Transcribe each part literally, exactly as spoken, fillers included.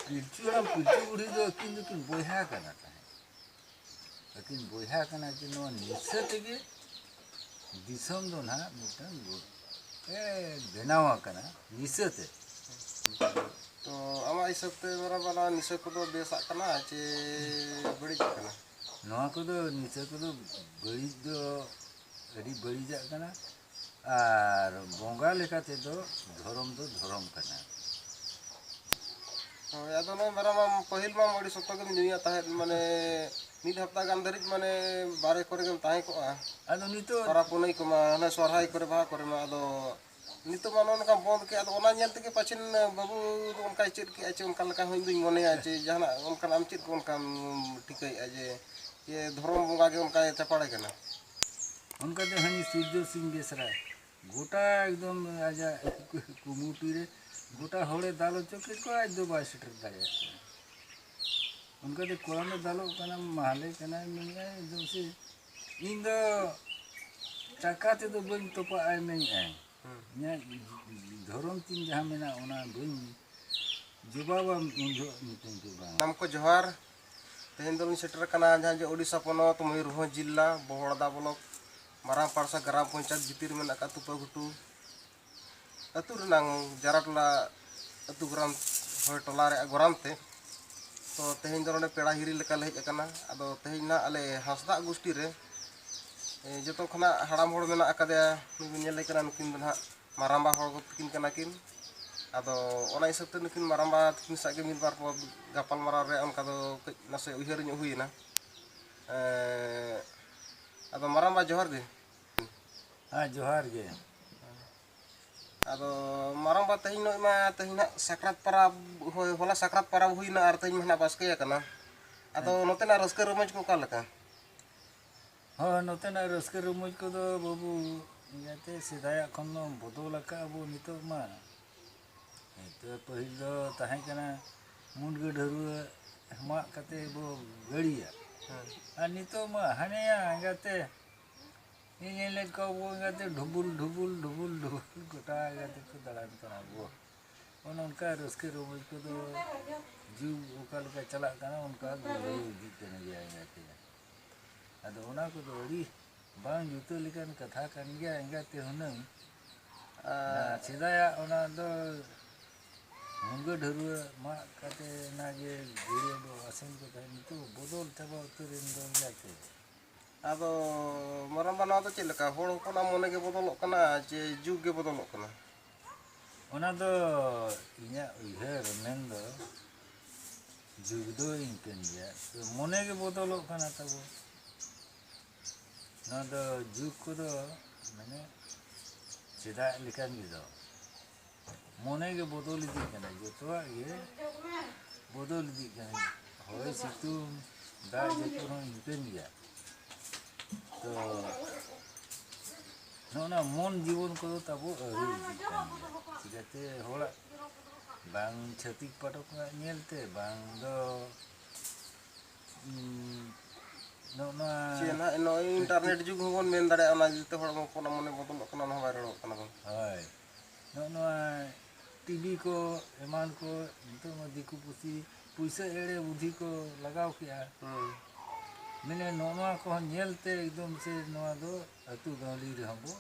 ᱯᱤᱞᱪᱩ ᱦᱟᱲᱟᱢ ᱯᱤᱞᱪᱩ ᱵᱩᱲᱦᱤ ᱫᱚ ᱟᱹᱠᱤᱱ ᱫᱚᱠᱤᱱ ᱵᱚᱭᱦᱟ ᱠᱟᱱᱟ ᱛᱟᱦᱮᱸᱫ᱾ ᱟᱹᱠᱤᱱ ᱵᱚᱭᱦᱟ ᱠᱟᱱᱟ ᱠᱤᱱ, ᱱᱚᱣᱟ ᱱᱤᱥᱟᱹ ᱛᱮᱜᱮ ᱫᱤᱥᱚᱢ ᱫᱚ ᱱᱟᱦᱟᱜ ᱢᱤᱫᱴᱟᱝ ᱜᱚ-, ᱮ, ᱵᱮᱱᱟᱣ ᱟᱠᱟᱱᱟ ᱱᱤᱥᱟᱹ ᱛᱮ᱾ ᱛᱚ ᱟᱢᱟᱜ ᱦᱤᱥᱟᱹᱵ ᱛᱮ ᱢᱟᱨᱟᱝᱵᱟ, ᱱᱚᱣᱟ ᱱᱤᱥᱟᱹ ᱠᱚᱫᱚ ᱵᱮᱥᱟᱜ ᱠᱟᱱᱟ ᱪᱮ ᱵᱟᱹᱲᱤᱡᱟᱜ ᱠᱟᱱᱟ? ᱱᱚᱣᱟ ᱠᱚᱫᱚ, ᱱᱤᱥᱟᱹ ᱠᱚᱫᱚ ᱵᱟᱹᱲᱤᱡ ᱫᱚ ᱟᱹᱰᱤ ᱵᱟᱹᱲᱤᱡᱟᱜ ᱠᱟᱱᱟ᱾ ᱟᱨ ᱵᱚᱸᱜᱟ ᱞᱮᱠᱟ ᱛᱮᱫᱚ ᱫᱷᱚᱨᱚᱢ ᱫᱚ ᱫᱷᱚᱨᱚᱢ ᱠᱟᱱᱟ᱾ ᱦᱳᱭ, ᱟᱫᱚ ᱱᱚᱜᱼᱚᱭ ᱢᱟᱨᱟᱝ ᱢᱟ ᱯᱟᱹᱦᱤᱞ ᱢᱟ ᱟᱹᱰᱤ ᱥᱚᱠᱛᱚ ᱜᱮᱢ ᱧᱩᱭᱟ ᱛᱟᱦᱮᱸᱫ, ᱢᱟᱱᱮ ᱢᱤᱫ ᱦᱟᱯᱛᱟ ᱜᱟᱱ ᱫᱷᱟᱹᱨᱤᱡ ᱢᱟᱱᱮ ᱵᱟᱨᱦᱮ ᱠᱚᱨᱮ ᱜᱮᱢ ᱛᱟᱦᱮᱸ ᱠᱚᱜᱼᱟ᱾ ᱟᱫᱚ ᱱᱤᱛᱚᱜ ᱯᱟᱨᱟᱵᱽ ᱯᱩᱱᱟᱹᱭ ᱠᱚᱢᱟ, ᱦᱟᱱᱮ ᱥᱚᱨᱦᱟᱭ ᱠᱚᱨᱮ, ᱵᱟᱦᱟ ᱠᱚᱨᱮ ᱢᱟ, ᱟᱫᱚ ᱱᱤᱛᱚᱜ ᱢᱟ ᱱᱚᱜᱼᱚ ᱱᱚᱝᱠᱟ ᱵᱚᱱᱫ ᱠᱮᱫ, ᱟᱫᱚ ᱚᱱᱟ ᱧᱮᱞ ᱛᱮᱜᱮ ᱯᱟᱪᱷᱮᱱ ᱵᱟᱹᱵᱩ ᱫᱚ ᱚᱱᱠᱟᱭ ᱪᱮᱫ ᱠᱮᱜᱼᱟ ᱪᱮ ᱚᱱᱠᱟ ᱞᱮᱠᱟ ᱦᱚᱸ ᱤᱧ ᱫᱩᱧ ᱢᱚᱱᱮᱭᱟ ᱪᱮ ᱡᱟᱦᱟᱱᱟᱜ ᱚᱱᱠᱟᱱᱟᱜ ᱟᱢ ᱪᱮᱫ ᱠᱚ ᱚᱱᱠᱟᱢ ᱴᱷᱤᱠᱟᱹᱭᱮᱫᱼᱟ ᱡᱮ, ᱡᱮ ᱫᱷᱚᱨᱚᱢ ᱵᱚᱸᱜᱟ ᱜᱮ ᱚᱱᱠᱟᱭ ᱪᱟᱯᱟᱲᱮ ᱠᱟᱱᱟ? ᱚᱱᱠᱟ ᱫᱚ ᱦᱟᱹᱱᱤ ᱥᱤᱨᱡᱚᱱ ᱥᱤᱝ ᱵᱮᱥᱨᱟ ᱜᱚᱴᱟ ᱮᱠᱫᱚᱢ ᱟᱡᱟᱜ ᱠᱩᱢᱩᱴᱤ ᱨᱮ ᱜᱚᱴᱟ ᱦᱚᱲᱮ ᱫᱟᱞ ᱦᱚᱪᱚ ᱠᱮᱫ ᱠᱚᱣᱟ, ᱟᱡ ᱫᱚ ᱵᱟᱭ ᱥᱮᱴᱮᱨ ᱫᱟᱲᱮᱭᱟᱜ ᱠᱟᱱᱟ᱾ ᱚᱱᱠᱟ ᱫᱚ ᱠᱚᱲᱟᱢ ᱨᱮ ᱫᱟᱞᱚᱜ ᱠᱟᱱᱟ, ᱢᱟᱦᱞᱮ ᱠᱟᱱᱟᱭ, ᱢᱮᱱᱮᱫᱼᱟᱭ ᱮᱠᱫᱚᱢ ᱥᱮ ᱤᱧ ᱫᱚ ᱪᱟᱠᱟ ᱛᱮᱫᱚ ᱵᱟᱹᱧ ᱛᱚᱯᱟᱜᱼᱟ ᱢᱮᱱᱮᱫᱼᱟᱭ᱾ ᱦᱩᱸ᱾ ᱤᱧᱟᱹᱜ ᱫᱷᱚᱨᱚᱢ ᱛᱤᱧ ᱡᱟᱦᱟᱸ ᱢᱮᱱᱟᱜᱼᱟ, ᱚᱱᱟ ᱵᱟᱹᱧ ᱡᱚᱵᱟᱵᱟ ᱩᱱ ᱡᱚᱦᱚᱜ ᱢᱤᱫᱴᱮᱱ ᱜᱮ ᱵᱟᱝ᱾ ᱥᱟᱱᱟᱢ ᱠᱚ ᱡᱚᱦᱟᱨ᱾ ᱛᱮᱦᱮᱧ ᱫᱚᱞᱤᱧ ᱥᱮᱴᱮᱨ ᱟᱠᱟᱱᱟ ᱡᱟᱦᱟᱸ ᱡᱮ ᱳᱰᱤᱥᱟ ᱯᱚᱱᱚᱛ, ᱢᱚᱭᱩᱨᱵᱷᱚᱸᱡᱽ ᱡᱤᱞᱟ, ᱵᱚᱦᱚᱲᱫᱟ ᱵᱞᱚᱠ, ᱢᱟᱨᱟᱝ ᱯᱟᱲᱥᱟ ᱜᱨᱟᱢ ᱯᱚᱧᱪᱟᱭᱮᱛ ᱵᱷᱤᱛᱤᱨ ᱨᱮ ᱢᱮᱱᱟᱜ ᱟᱠᱟᱫ ᱛᱩᱯᱟᱹ ᱜᱷᱩᱴᱩ ᱟᱹᱛᱩ ᱨᱮᱱᱟᱝ ᱡᱟᱨᱟᱴᱚᱞᱟ ᱟᱹᱛᱩ ᱜᱨᱟᱢ, ᱦᱳᱭ, ᱴᱚᱞᱟ ᱨᱮᱭᱟᱜ ᱜᱚᱨᱟᱢ ᱛᱮ᱾ ᱛᱚ ᱛᱮᱦᱮᱧ ᱫᱚ ᱱᱚᱰᱮ ᱯᱮᱲᱟ ᱦᱤᱨᱤ ᱞᱮᱠᱟ ᱞᱮ ᱦᱮᱡ ᱟᱠᱟᱱᱟ᱾ ᱟᱫᱚ ᱛᱮᱦᱮᱧ ᱱᱟᱦᱟᱜ ᱟᱞᱮ ᱦᱟᱸᱥᱫᱟᱜ ᱜᱩᱥᱴᱤ ᱨᱮ, ᱮ, ᱡᱚᱛᱚ ᱠᱷᱚᱱᱟᱜ ᱦᱟᱲᱟᱢ ᱦᱚᱲ ᱢᱮᱱᱟᱜ ᱟᱠᱟᱫᱮᱭᱟ, ᱱᱩᱭ ᱵᱤᱱ ᱧᱮᱞᱮ ᱠᱟᱱᱟ, ᱱᱩᱠᱤᱱ ᱫᱚ ᱱᱟᱦᱟᱜ ᱢᱟᱨᱟᱝᱵᱟ ᱦᱚᱲ ᱛᱟᱹᱠᱤᱱ ᱠᱟᱱᱟ ᱠᱤᱱ᱾ ᱟᱫᱚ ᱚᱱᱟ ᱦᱤᱥᱟᱹᱵ ᱛᱮ ᱱᱩᱠᱤᱱ ᱢᱟᱨᱟᱝᱵᱟ ᱛᱟᱹᱠᱤᱱ ᱥᱟᱶ ᱜᱮ ᱢᱤᱫ ᱵᱟᱨ ᱯᱚᱫ ᱜᱟᱯᱟᱞ ᱢᱟᱨᱟᱣ ᱨᱮ ᱚᱱᱠᱟ ᱫᱚ ᱠᱟᱹᱡ ᱱᱟᱥᱮ ᱩᱭᱦᱟᱹᱨ ᱧᱚᱜ ᱦᱩᱭᱮᱱᱟ᱾ ᱮᱸ, ᱟᱫᱚ ᱢᱟᱨᱟᱝᱵᱟ ᱡᱚᱦᱟᱨ ᱜᱮ᱾ ᱦᱮᱸ, ᱡᱚᱦᱟᱨ ᱜᱮ᱾ ᱟᱫᱚ ᱢᱟᱨᱟᱝᱵᱟ, ᱛᱮᱦᱮᱧ ᱱᱚᱜᱼᱚᱭ ᱢᱟ ᱛᱮᱦᱮᱧ ᱦᱟᱸᱜ ᱥᱟᱠᱨᱟᱛ ᱯᱟᱨᱟᱵᱽ, ᱦᱳᱭ, ᱦᱚᱞᱟ ᱥᱟᱠᱨᱟᱛ ᱯᱟᱨᱟᱵᱽ ᱦᱩᱭᱱᱟ ᱟᱨ ᱛᱮᱦᱮᱧ ᱢᱟ ᱦᱟᱸᱜ ᱵᱟᱥᱠᱮ ᱟᱠᱟᱱᱟ᱾ ᱟᱫᱚ ᱦᱮᱸ᱾ ᱱᱚᱛᱮᱱᱟᱜ ᱨᱟᱹᱥᱠᱟᱹ ᱨᱚᱢᱚᱡᱽ ᱠᱚ ᱚᱠᱟ ᱞᱮᱠᱟ? ᱦᱳᱭ, ᱱᱚᱛᱮᱱᱟᱜ ᱨᱟᱹᱥᱠᱟᱹ ᱨᱚᱢᱚᱡᱽ ᱠᱚᱫᱚ ᱵᱟᱹᱵᱩ, ᱤᱭᱟᱹᱛᱮ ᱥᱮᱫᱟᱭᱟᱜ ᱠᱷᱚᱱ ᱫᱚ ᱵᱚᱫᱚᱞ ᱟᱠᱟᱫ ᱟᱵᱚ ᱱᱤᱛᱚᱜ ᱢᱟ᱾ ᱱᱤᱛᱚᱜ ᱯᱟᱹᱦᱤᱞ ᱫᱚ ᱛᱟᱦᱮᱸ ᱠᱟᱱᱟ ᱢᱩᱱᱜᱟᱹ ᱰᱷᱟᱹᱨᱣᱟᱹ ᱢᱟᱜ ᱠᱟᱛᱮ ᱵᱚ ᱜᱟᱹᱲᱤᱭᱟ᱾ ᱦᱮᱸ᱾ ᱟᱨ ᱱᱤᱛᱚᱜ ᱢᱟ ᱦᱟᱱᱮᱭᱟ ᱮᱸᱜᱟᱛᱮ, ᱤᱧ ᱧᱮᱞᱮᱫ ᱠᱚᱣᱟ ᱵᱚ ᱮᱸᱜᱟᱛᱮ ᱰᱷᱩᱵᱩᱞ, ᱰᱷᱩᱵᱩᱞ, ᱰᱷᱩᱵᱩᱞ, ᱰᱷᱩᱵᱩᱞ ᱜᱚᱴᱟ ᱮᱸᱜᱟᱛᱮ ᱠᱚ ᱫᱟᱬᱟᱱ ᱠᱟᱱᱟ ᱵᱚ᱾ ᱚᱱᱮ ᱚᱱᱠᱟ ᱨᱟᱹᱥᱠᱟᱹ ᱨᱚᱢᱚᱡᱽ ᱠᱚᱫᱚ ᱡᱩᱜᱽ ᱚᱠᱟ ᱞᱮᱠᱟ ᱪᱟᱞᱟᱜ ᱠᱟᱱᱟ, ᱚᱱᱠᱟ ᱜᱩᱞᱟᱹᱣ ᱤᱫᱤᱜ ᱠᱟᱱ ᱜᱮᱭᱟ ᱮᱸᱜᱟᱛᱮ᱾ ᱟᱫᱚ ᱚᱱᱟ ᱠᱚᱫᱚ ᱟᱹᱰᱤ ᱵᱟᱝ ᱡᱩᱛᱟᱹ ᱞᱮᱠᱟᱱ ᱠᱟᱛᱷᱟ ᱠᱟᱱ ᱜᱮᱭᱟ ᱮᱸᱜᱟᱛᱮ ᱦᱩᱱᱟᱹᱝ᱾ ᱟᱨ ᱥᱮᱫᱟᱭᱟᱜ ᱚᱱᱟ ᱫᱚ ᱢᱩᱱᱜᱟᱹ ᱰᱷᱟᱹᱨᱣᱟᱹ ᱢᱟᱜ ᱠᱟᱛᱮ ᱚᱱᱟ ᱜᱮ ᱜᱟᱹᱲᱭᱟᱹ ᱵᱚ ᱟᱥᱮᱱ ᱠᱚ ᱛᱟᱦᱮᱸᱫ, ᱱᱤᱛᱚᱜ ᱵᱚᱫᱚᱞ ᱪᱟᱵᱟ ᱩᱛᱟᱹᱨᱮᱱ ᱫᱚ ᱮᱸᱜᱟᱛᱮ᱾ ᱟᱫᱚ ᱢᱟᱨᱟᱝᱵᱟ, ᱱᱚᱣᱟ ᱫᱚ ᱪᱮᱫ ᱞᱮᱠᱟ? ᱦᱚᱲ ᱦᱚᱯᱚᱱᱟᱜ ᱢᱚᱱᱮ ᱜᱮ ᱵᱚᱫᱚᱞᱚᱜ ᱠᱟᱱᱟ ᱪᱮ ᱡᱩᱜᱽ ᱜᱮ ᱵᱚᱫᱚᱞᱚᱜ ᱠᱟᱱᱟ? ᱚᱱᱟ ᱫᱚ ᱤᱧᱟᱹᱜ ᱩᱭᱦᱟᱹᱨ ᱢᱮᱱ ᱫᱚ ᱡᱩᱜᱽ ᱫᱚ ᱤᱱᱠᱟᱹᱱ ᱜᱮᱭᱟ, ᱛᱚ ᱢᱚᱱᱮ ᱜᱮ ᱵᱚᱫᱚᱞᱚᱜ ᱠᱟᱱᱟ ᱛᱟᱵᱚ᱾ ᱱᱚᱣᱟ ᱫᱚ ᱡᱩᱜᱽ ᱠᱚᱫᱚ ᱢᱟᱱᱮ ᱥᱮᱫᱟᱭ ᱞᱮᱠᱟᱱ ᱜᱮ ᱫᱚ᱾ ᱢᱚᱱᱮ ᱜᱮ ᱵᱚᱫᱚᱞ ᱤᱫᱤᱜ ᱠᱟᱱᱟ, ᱡᱚᱛᱚᱣᱟᱜ ᱜᱮ ᱵᱚᱫᱚᱞ ᱤᱫᱤᱜ ᱠᱟᱱᱟ᱾ ᱦᱚᱭ ᱥᱤᱛᱩᱝ, ᱫᱟᱜ ᱡᱟᱹᱯᱩᱫ ᱦᱚᱸ ᱤᱱᱠᱟᱹᱱ ᱜᱮᱭᱟ᱾ ᱛᱚ ᱱᱚᱜᱼᱚ ᱱᱟ ᱢᱚᱱ ᱡᱤᱵᱚᱱ ᱠᱚᱫᱚ ᱛᱟᱵᱚ ᱟᱹᱨᱩ ᱤᱫᱤᱜ ᱠᱟᱱ ᱜᱮᱭᱟ᱾ ᱪᱤᱠᱟᱹᱛᱮ ᱦᱚᱲᱟᱜ ᱵᱟᱝ ᱪᱷᱟᱹᱛᱤᱠ ᱯᱟᱴᱚᱠ ᱨᱮᱱᱟᱜ ᱧᱮᱞ ᱛᱮ, ᱵᱟᱝ ᱫᱚ ᱩᱸ, ᱱᱚᱜᱼᱚ ᱱᱚᱣᱟ ᱪᱮᱫ ᱱᱟᱦᱟᱜ ᱱᱚᱜᱼᱚᱭ ᱤᱱᱴᱟᱨᱱᱮᱴ ᱡᱩᱜᱽ ᱦᱚᱸᱵᱚᱱ ᱢᱮᱱ ᱫᱟᱲᱮᱭᱟᱜᱼᱟ, ᱚᱱᱟ ᱤᱫᱤ ᱛᱮ ᱦᱚᱲᱢᱚ ᱠᱚᱨᱮᱱᱟᱜ ᱢᱚᱱᱮ ᱵᱚᱫᱚᱞᱚᱜ ᱠᱟᱱᱟ, ᱚᱱᱟ ᱦᱚᱸ ᱵᱟᱭ ᱨᱚᱲᱚᱜ ᱠᱟᱱᱟ ᱵᱚᱱ᱾ ᱦᱳᱭ, ᱱᱚᱜᱼᱚ ᱱᱚᱣᱟ ᱴᱤᱵᱷᱤ ᱠᱚ ᱮᱢᱟᱱ ᱠᱚ ᱱᱤᱛᱚᱜ ᱢᱟ ᱫᱤᱠᱩ ᱯᱩᱥᱤ ᱯᱩᱭᱥᱟᱹ ᱮᱲᱮ ᱵᱩᱫᱷᱤ ᱠᱚ ᱞᱟᱜᱟᱣ ᱠᱮᱜᱼᱟ᱾ ᱦᱩᱸ᱾ ᱢᱟᱱᱮ ᱱᱚᱜᱼᱚ ᱱᱚᱣᱟ ᱠᱚᱦᱚᱸ ᱧᱮᱞ ᱛᱮ ᱮᱠᱫᱚᱢ ᱥᱮ ᱱᱚᱣᱟ ᱫᱚ ᱟᱹᱛᱩ ᱜᱟᱶᱞᱤ ᱨᱮᱦᱚᱸ ᱵᱚ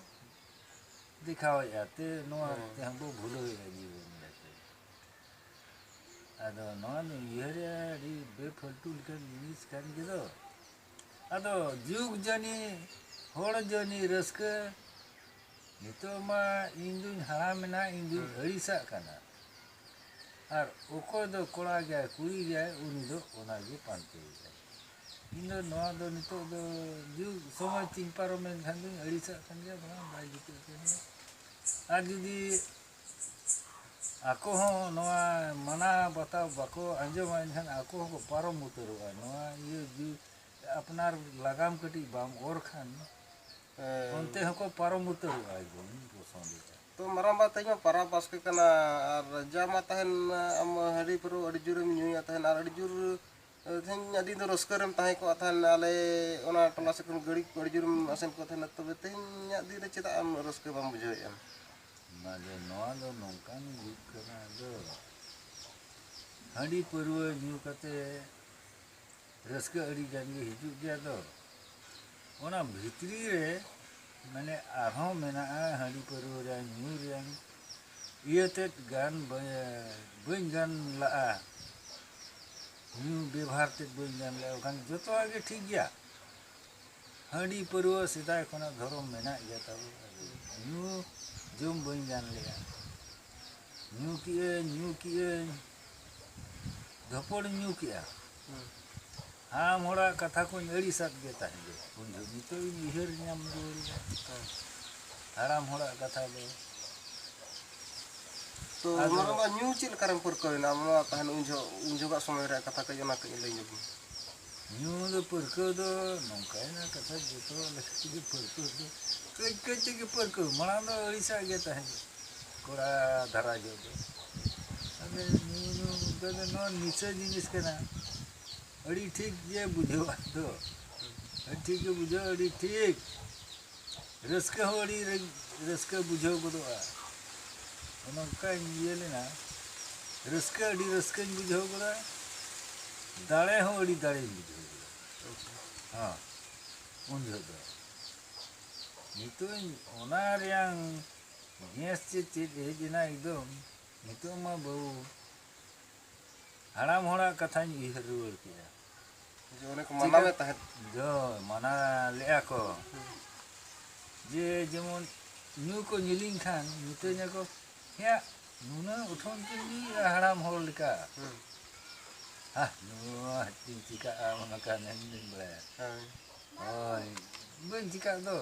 ᱫᱮᱠᱷᱟᱣᱮᱫᱼᱟ, ᱛᱮ ᱱᱚᱣᱟ ᱦᱮᱸ᱾ ᱛᱮᱦᱚᱸ ᱵᱚ ᱵᱷᱩᱞᱟᱹᱣᱮᱫᱼᱟ ᱡᱤᱵᱚᱱ ᱨᱮ᱾ ᱟᱫᱚ ᱱᱚᱣᱟ ᱫᱚ ᱩᱭᱦᱟᱹᱨᱮᱜᱼᱟ, ᱟᱹᱰᱤ ᱵᱮᱯᱷᱟᱹᱞᱛᱩ ᱞᱮᱠᱟᱱ ᱡᱤᱱᱤᱥ ᱠᱟᱱ ᱜᱮ ᱫᱚ᱾ ᱟᱫᱚ ᱡᱩᱜᱽ ᱡᱟᱹᱱᱤ, ᱦᱚᱲ ᱡᱟᱹᱱᱤ ᱨᱟᱹᱥᱠᱟᱹ, ᱱᱤᱛᱚᱜ ᱢᱟ ᱤᱧ ᱫᱩᱧ ᱦᱟᱲᱟᱢᱮᱱᱟ, ᱤᱧ ᱫᱩᱧ ᱦᱩᱸ᱾ ᱟᱹᱲᱤᱥᱟᱜ ᱠᱟᱱᱟ᱾ ᱟᱨ ᱚᱠᱚᱭ ᱫᱚ ᱠᱚᱲᱟ ᱜᱮᱭᱟᱭ, ᱠᱩᱲᱤ ᱜᱮᱭᱟᱭ, ᱩᱱᱤ ᱫᱚ ᱚᱱᱟ ᱜᱮ ᱯᱟᱱᱛᱮᱭᱮᱫᱟᱭ᱾ ᱤᱧ ᱫᱚ ᱱᱚᱣᱟ ᱫᱚ ᱱᱤᱛᱚᱜ ᱫᱚ ᱡᱩᱜᱽ ᱥᱚᱢᱚᱭ ᱛᱤᱧ ᱯᱟᱨᱚᱢᱮᱱ ᱠᱷᱟᱱ ᱫᱚᱧ ᱟᱹᱲᱤᱥᱟᱜ ᱠᱟᱱ ᱜᱮᱭᱟ, ᱵᱟᱝ, ᱵᱟᱭ ᱡᱩᱛᱩᱜ ᱠᱟᱱ ᱜᱮᱭᱟ᱾ ᱟᱨ ᱡᱩᱫᱤ ᱟᱠᱚ ᱦᱚᱸ ᱱᱚᱣᱟ ᱢᱟᱱᱟᱣ ᱵᱟᱛᱟᱣ ᱵᱟᱠᱚ ᱟᱸᱡᱚᱢᱟ, ᱮᱱᱠᱷᱟᱱ ᱟᱠᱚ ᱦᱚᱸᱠᱚ ᱯᱟᱨᱚᱢ ᱩᱛᱟᱹᱨᱚᱜᱼᱟ᱾ ᱱᱚᱣᱟ ᱤᱭᱟᱹ ᱡᱩ-, ᱟᱯᱱᱟᱨ ᱞᱟᱜᱟᱢ ᱠᱟᱹᱴᱤᱡ ᱵᱟᱢ ᱚᱨ ᱠᱷᱟᱱ, ᱦᱮᱸ᱾ ᱚᱱᱛᱮ ᱦᱚᱸᱠᱚ ᱯᱟᱨᱚᱢ ᱩᱛᱟᱹᱨᱚᱜᱼᱟ ᱮᱠᱫᱚᱢ, ᱤᱧ ᱯᱚᱥᱚᱸᱫ ᱞᱮᱠᱟ᱾ ᱛᱚ ᱢᱟᱨᱟᱝᱵᱟ, ᱛᱮᱦᱮᱧ ᱢᱟ ᱯᱟᱨᱟᱵᱽ ᱵᱟᱥᱠᱮ ᱠᱟᱱᱟ, ᱟᱨ ᱡᱟ ᱢᱟ ᱛᱟᱦᱮᱱ, ᱟᱢ ᱦᱟᱺᱰᱤ ᱯᱟᱹᱨᱣᱟᱹ ᱟᱹᱰᱤ ᱡᱳᱨᱮᱢ ᱧᱩᱭᱟ ᱛᱟᱦᱮᱱ, ᱟᱨ ᱟᱹᱰᱤ ᱡᱳᱨ, ᱛᱮᱦᱮᱧ ᱤᱧᱟᱹᱜ ᱫᱤᱱ ᱫᱚ ᱨᱟᱹᱥᱠᱟᱹ ᱨᱮᱢ ᱛᱟᱦᱮᱸ ᱠᱚᱜᱼᱟ ᱛᱟᱦᱮᱱ, ᱟᱞᱮ ᱚᱱᱟ ᱴᱚᱞᱟ ᱥᱮᱫ ᱠᱷᱚᱱ ᱜᱟᱹᱰᱤ ᱠᱚ ᱟᱹᱰᱤ ᱡᱳᱨᱮᱢ ᱟᱥᱮᱱ ᱠᱚ ᱛᱟᱦᱮᱱᱟ, ᱛᱚᱵᱮ ᱛᱮᱦᱮᱧᱟᱜ ᱫᱤᱱ ᱨᱮ ᱪᱮᱫᱟᱜ ᱟᱢ ᱨᱟᱹᱥᱠᱟᱹ ᱵᱟᱢ ᱵᱩᱡᱷᱟᱹᱣᱮᱫᱼᱟ? ᱟᱫᱚ ᱱᱚᱣᱟ ᱫᱚ ᱱᱚᱝᱠᱟᱱ ᱡᱩᱜᱽ ᱠᱟᱱᱟ, ᱟᱫᱚ ᱦᱟᱺᱰᱤ ᱯᱟᱹᱨᱣᱟᱹ ᱧᱩ ᱠᱟᱛᱮ ᱨᱟᱹᱥᱠᱟᱹ ᱟᱹᱰᱤ ᱜᱟᱱ ᱜᱮ ᱦᱤᱡᱩᱜ ᱜᱮᱭᱟ᱾ ᱫᱚ ᱚᱱᱟ ᱵᱷᱤᱛᱨᱤ ᱨᱮ ᱢᱟᱱᱮ ᱟᱨᱦᱚᱸ ᱢᱮᱱᱟᱜᱼᱟ ᱦᱟᱺᱰᱤ ᱯᱟᱹᱨᱣᱟᱹ ᱨᱮᱭᱟᱝ ᱧᱩ ᱨᱮᱭᱟᱝ ᱤᱭᱟᱹ ᱛᱮᱫ ᱜᱟᱱ ᱵᱟᱹ-, ᱵᱟᱹᱧ ᱜᱟᱱ ᱞᱟᱜᱼᱟ, ᱧᱩ ᱵᱮᱵᱷᱟᱨ ᱛᱮᱫ ᱵᱟᱹᱧ ᱜᱟᱱ ᱞᱟᱜᱼᱟ, ᱵᱟᱠᱷᱟᱱ ᱡᱚᱛᱚᱣᱟᱜ ᱜᱮ ᱴᱷᱤᱠ ᱜᱮᱭᱟ᱾ ᱦᱟᱺᱰᱤ ᱯᱟᱹᱨᱣᱟᱹ ᱥᱮᱫᱟᱭ ᱠᱷᱚᱱᱟᱜ ᱫᱷᱚᱨᱚᱢ ᱢᱮᱱᱟᱜ ᱜᱮᱭᱟ ᱛᱟᱵᱚ, ᱟᱫᱚ ᱧᱩ ᱡᱚᱢ ᱵᱟᱹᱧ ᱜᱟᱱ ᱞᱮᱜᱼᱟ᱾ ᱧᱩ ᱠᱮᱜᱼᱟᱹᱧ, ᱧᱩ ᱠᱮᱜᱼᱟᱹᱧ, ᱫᱷᱚᱯᱚᱲ ᱧᱩ ᱠᱮᱜᱼᱟ᱾ ᱦᱩᱸ᱾ ᱦᱟᱲᱟᱢ ᱦᱚᱲᱟᱜ ᱠᱟᱛᱷᱟ ᱠᱚᱧ ᱟᱹᱲᱤᱥᱟᱫ ᱜᱮ ᱛᱟᱦᱮᱸᱫ᱾ ᱩᱱ ᱡᱚᱦᱚᱜ ᱱᱤᱛᱚᱜ ᱤᱧ ᱩᱭᱦᱟᱹᱨ ᱧᱟᱢ ᱨᱩᱣᱟᱹᱲ ᱮᱫᱟ᱾ ᱦᱮᱸ᱾ ᱦᱟᱲᱟᱢ ᱦᱚᱲᱟᱜ ᱠᱟᱛᱷᱟ ᱫᱚ᱾ ᱛᱚ, ᱟᱫᱚ ᱚᱱᱟ ᱨᱮᱢᱟ ᱧᱩ ᱪᱮᱫ ᱞᱮᱠᱟ ᱨᱮᱢ ᱯᱟᱹᱨᱠᱟᱹᱣ ᱮᱱᱟ? ᱟᱢ ᱱᱚᱣᱟ ᱛᱟᱦᱮᱱ ᱩᱱ ᱡᱚᱦᱚᱜ, ᱩᱱ ᱡᱚᱦᱚᱜᱟᱜ ᱥᱚᱢᱚᱭ ᱨᱮᱭᱟᱜ ᱠᱟᱛᱷᱟ ᱠᱟᱹᱡ, ᱚᱱᱟ ᱠᱟᱹᱡ ᱞᱟᱹᱭ ᱧᱚᱜ ᱢᱮ᱾ ᱧᱩ ᱫᱚ ᱯᱟᱹᱨᱠᱟᱹᱣ ᱫᱚ ᱱᱚᱝᱠᱟᱭᱮᱱᱟ ᱠᱟᱛᱷᱟ, ᱡᱚᱛᱚ ᱞᱮᱠᱟ ᱛᱮᱜᱮ ᱯᱟᱹᱨᱠᱟᱹᱣ ᱫᱚ, ᱠᱟᱹᱡ ᱠᱟᱹᱡ ᱛᱮᱜᱮ ᱯᱟᱹᱨᱠᱟᱹᱣ᱾ ᱢᱟᱲᱟᱝ ᱫᱚ ᱟᱹᱲᱤᱥᱟᱜ ᱜᱮ ᱛᱟᱦᱮᱸᱫ, ᱠᱚᱲᱟ ᱫᱷᱟᱨᱟ ᱧᱚᱜ ᱫᱚ᱾ ᱟᱫᱚ ᱧᱩ ᱧᱩ ᱚᱱᱠᱟ ᱫᱚ ᱱᱚᱣᱟ ᱱᱤᱥᱟᱹ ᱡᱤᱱᱤᱥ ᱠᱟᱱᱟ, ᱟᱹᱰᱤ ᱴᱷᱤᱠ ᱜᱮ ᱵᱩᱡᱷᱟᱹᱣᱟ ᱫᱚ, ᱟᱹᱰᱤ ᱴᱷᱤᱠ ᱜᱮ ᱵᱩᱡᱷᱟᱹᱣᱟ, ᱟᱹᱰᱤ ᱴᱷᱤᱠ᱾ ᱨᱟᱹᱥᱠᱟᱹ ᱦᱚᱸ ᱟᱹᱰᱤ ᱨᱟᱹ-, ᱨᱟᱹᱥᱠᱟᱹ ᱵᱩᱡᱷᱟᱹᱣ ᱜᱚᱫᱚᱜᱼᱟ᱾ ᱚᱱᱮ ᱚᱱᱠᱟᱧ ᱤᱭᱟᱹ ᱞᱮᱱᱟ, ᱨᱟᱹᱥᱠᱟᱹ, ᱟᱹᱰᱤ ᱨᱟᱹᱥᱠᱟᱹᱧ ᱵᱩᱡᱷᱟᱹᱣ ᱜᱚᱫᱟ, ᱫᱟᱲᱮ ᱦᱚᱸ ᱟᱹᱰᱤ ᱫᱟᱲᱮᱧ ᱵᱩᱡᱷᱟᱹᱣ ᱜᱚᱫᱟ᱾ ᱟᱪᱪᱷᱟ᱾ ᱦᱚᱸ, ᱩᱱ ᱡᱚᱦᱚᱜ ᱫᱚ᱾ ᱱᱤᱛᱚᱜ ᱤᱧ ᱚᱱᱟ ᱨᱮᱭᱟᱝ ᱜᱮᱥ ᱪᱮᱫ ᱪᱮᱫ ᱦᱮᱡ ᱮᱱᱟ ᱮᱠᱫᱚᱢ, ᱱᱤᱛᱚᱜ ᱢᱟ ᱵᱟᱹᱵᱩ ᱦᱟᱲᱟᱢ ᱦᱚᱲᱟᱜ ᱠᱟᱛᱷᱟᱧ ᱩᱭᱦᱟᱹᱨ ᱨᱩᱣᱟᱹᱲ ᱠᱮᱜᱼᱟ᱾ ᱡᱮ ᱚᱱᱮ ᱠᱚ ᱪᱮᱫᱟᱜ ᱢᱟᱱᱟᱣᱮᱫ ᱛᱟᱦᱮᱸᱫ᱾ ᱡᱚ, ᱢᱟᱱᱟ ᱞᱮᱜᱼᱟ ᱠᱚ᱾ ᱦᱩᱸ᱾ ᱡᱮ ᱡᱮᱢᱚᱱ ᱧᱩ ᱠᱚ ᱧᱩᱞᱤᱧ ᱠᱷᱟᱱ ᱢᱤᱛᱟᱹᱧᱟᱠᱚ, "ᱦᱮᱸ, ᱱᱩᱱᱟᱹᱜ ᱩᱴᱷᱟᱹᱱ ᱛᱮᱢ ᱧᱩᱭᱮᱫᱼᱟ ᱦᱟᱲᱟᱢ ᱦᱚᱲ ᱞᱮᱠᱟ?" ᱦᱩᱸ᱾ ᱦᱟ, ᱱᱚᱣᱟ ᱪᱮᱫ ᱤᱧ ᱪᱤᱠᱟᱹᱜᱼᱟ, ᱚᱱᱟ ᱠᱟᱱ ᱤᱧ ᱫᱩᱧ ᱵᱟᱲᱟᱭᱟ᱾ ᱦᱳᱭ᱾ ᱦᱳᱭ, ᱵᱟᱹᱧ ᱪᱤᱠᱟᱹᱜ ᱫᱚ᱾